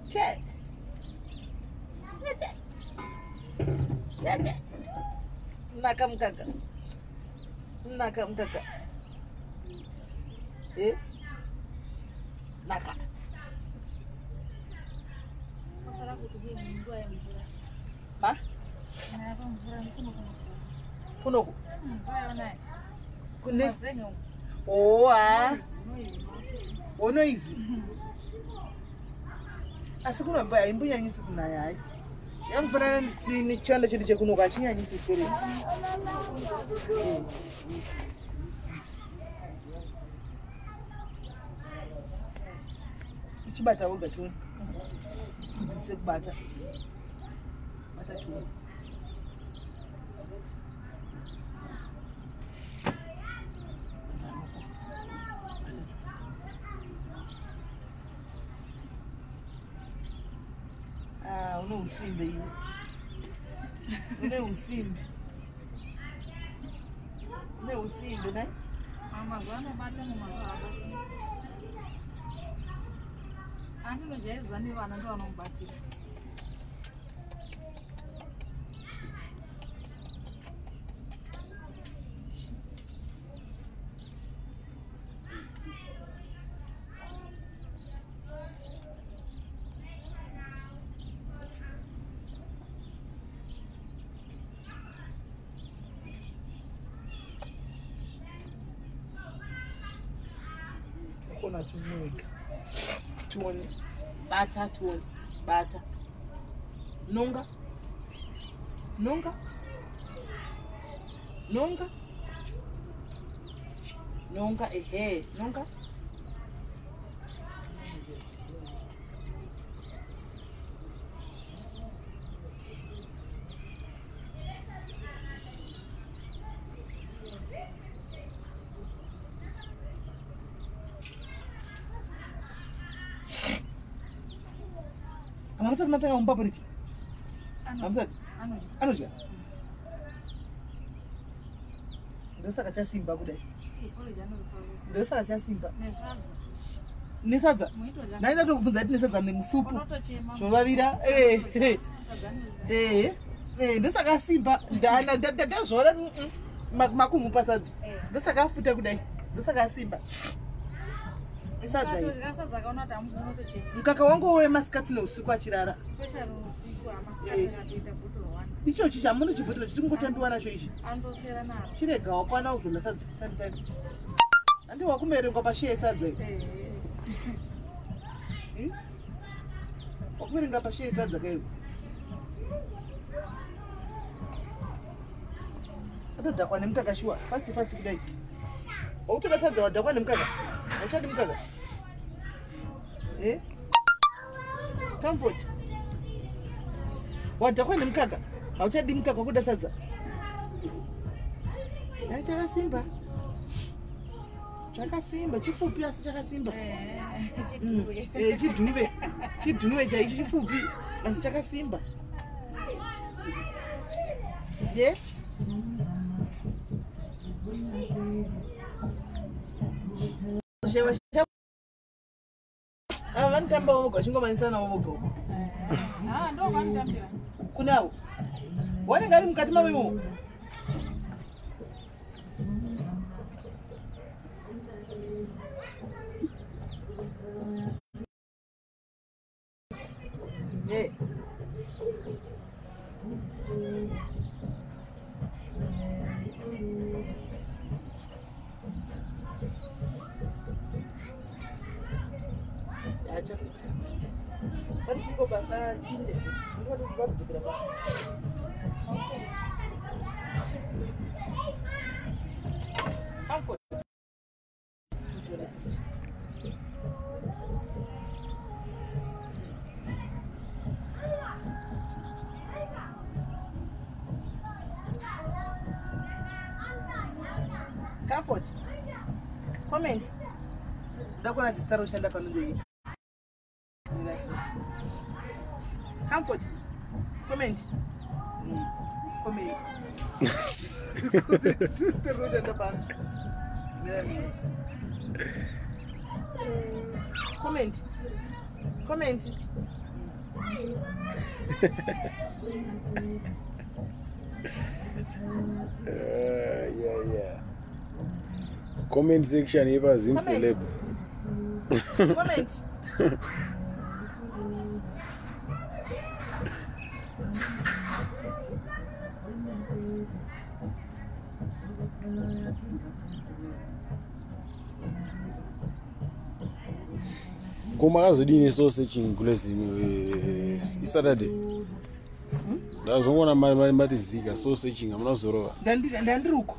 Che. Che. Naka mukaka. Naka mukaka. Eh? Naka. Ma? Kunoku. Kune. Oh ah. Ono izi. Asi kunobva haimbonyanyisi kunaya hayi. Yangofanana nechanda chedu chekunoku hachinyanyisi sere. Ichibata woga tione. Kudzidzise kubata. Bata tione. Ah, une usimbe iwe. Une usimbe. Une usimbe, ne? Mazuva anobata nemazuva abata. Andinojaidzwa nevana ndovanomubatsira. Kona chimwega. Tione. Bata tione. Bata. Nonga. Nonga. Nonga. Nonga ehe. Nonga. Hamusati matanga kumupa porridge? Hamusati? Anodya? Ndosaka chasimba kudai. Ndosaka chasimba. Nesadza? Ndaida tokubvunza kuti nesadza nemusupu. Zvovavira. Ndosaka simba. Ndazviona makumupa sadza. Ndosaka afuta kudai. Ndosaka asimba. Sadza iri. Mukaka wangu wemasikati neusiku achirara. Ichochi chamuno chibhotoro chiri kungotambiwa nacho ichi. Chirega wakwana kuzonda sadza time time. Handi wakumerengwa pashi yesadza iyo. Wakumerenga pashi yesadza kaiyo. Atodhakwa nemukaka shuwa. Fast fast kudai. Wakutoda sadza wadhakwa nemukaka. Hauchadi mukaka. Eh? Comfort. Wadhakwa nemukaka. Hauchadi mukaka wakuda sadza. Chakasimba. Chakasimba, chifupi asi chakasimba. Chidhuve. Chidhuve chaicho chifupi asi chakasimba. Ye? Ava vanotamba voga vachingomanyisana voga uko. Ndovanotambira. Kunavo. Wanenge ari mukati mavo imomo. Yeah. Ko baba Tinde. Ndinoda kuti vakudzokera basa. Comfort. Comfort. Comment. Ndakuona zita roshanda pano ndei. Comfort. Comment. Comment. Comment. Zita roshanda pano. Comment. Comment. Yeah. Comment section yepa Zim Celeb. Comment. Ko makazodini so searching kulezi Saturday. Ndazongoona mati zika so searching hamuna kuzorova. Ndandiri uko.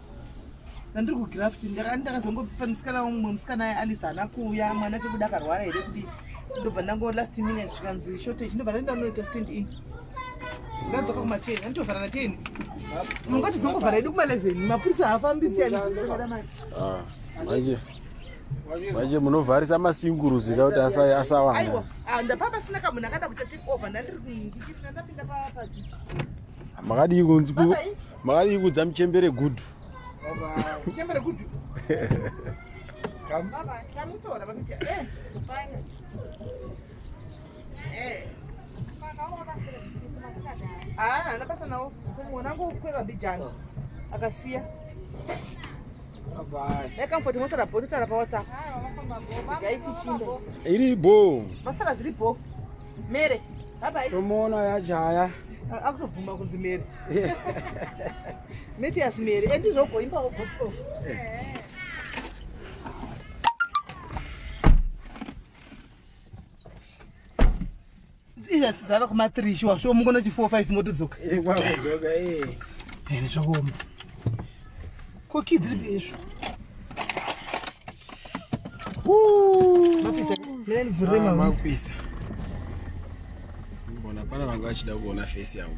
Ndandiri kugraft ndakazongopa musikana umwe musikana Alice haana kuuya mwana wake kuda akarwara here kudii. Ndobva ndango last minute zvikanzi shortage ndobva ndaenda kunoita stand in. Ndadzoka kuma 10 anditovhara na 10. Mungati zongovhara hedu kuma 11 mapurisa haafambi tiyani. Manje manje munovharisa masinguruzi ka kuti asawanda. Aiwa, ndapa pasina kamunhu akada kuita take over ndandiri ndapinda paduty. Makadii kudza muchembere gudhu. Muchembere gudhu. Baba, kamutora vakuti fine. Haana basa nawo. Kumuona ngokweva bijana. Akasiya. Bye. Comfort mosara bho totaura paWhatsApp. Ngaitichinda. Iri bho. Masara zviri bho. Mere. Bye bye. Tomuona yajaya. Akutobvuma kunzi Mere. Mathias Mere. Endizvogoimbawo gospel. Izvi dzava kuma 3 shuwa shuwa mungonoti 4 5 motodzoka. Kwakudzoka Zvakaoma. Ko kids riri izvo. Mapisa. Mina ndivhurire mama. Mapisa. Mbona pana vanga vachida kuona face yangu.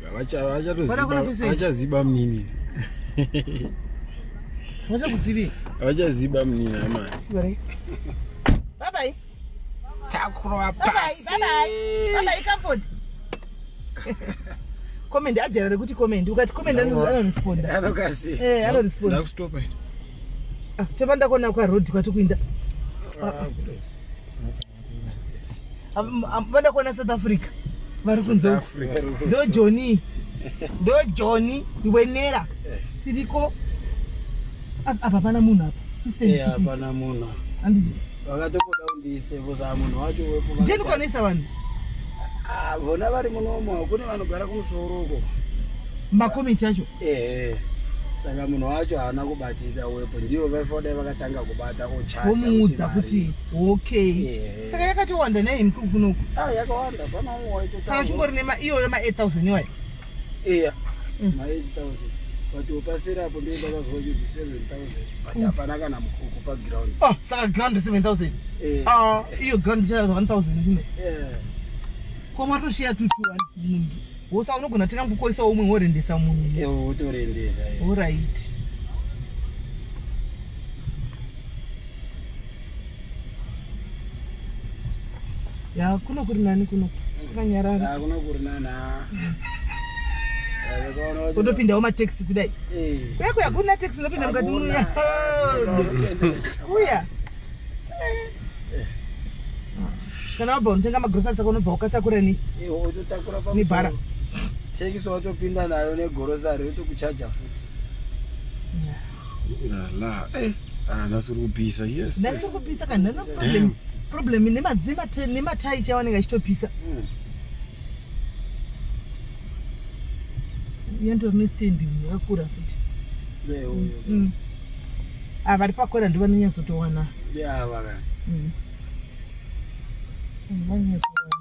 Vachaziba munini. Vachakuzivi? Vachaziba munini amai. Bye bye. Takurova pasi. Bye bye. Bye bye Comfort. Comment ajera rekuti comment ukati comment anoresponda. Anokasi. Anoresponda. Ndakustopa. Teva ndakona kwa road kwati kuinda. Vanda kuona South Africa. Vari kunze uko. Ndo Johnny. Ndo Johnny Wenera. Tiriko. Apa pana munhu apa. Hapana munhu. Anditi. Vakatobuda kundiise voza munhu wacho wepo. Ndiani kwanisa vanhu? Vona vari munomo kune vanogara kumusoro uko. Makomiti acho. Saka munhu wacho haana kubatika wepo ndivo vaifodai vakatanga kubata ochaja. Vomuudza kuti okay. Saka yakatowanda naye mukuru kunoku. Yakawanda pana umwe waitota. Kana chingori nema iyoyo ma 8000 iwayo. Iya. Ma 8000. But upasira apo ndiyo ndakazwa kuti 7000. But hapana kana mukuku pa ground. Saka ground 7000. Iyo ground ichava 1000 kune. Ko matoshiya 221 munhu. Wosa unogona tenga mukukoisa umwe worendesa munhu. Wotorendesa. Alright. Ya kuno kuri nani kuno? Kanyarara. Kuno kuri nani. Unopindawo mataxi kudai. Kuya kuna taxi unopinda mukati muya. Kuya. Kana wabva unotenga magroceries ako unobva wakatakura ni. Wototakura pa. Nebhara. Tekisi watopinda nayo negorosari yotokuchaja futi. La. Nhasi uri kupisa. Yes. Nhasi uri kupisa kana no problem. Problem nematai chawanenge achitopisa. Yanditori nestand yakakura futi. Vari pakona ndivo vanonyatsotowana. Vanonyatsowana.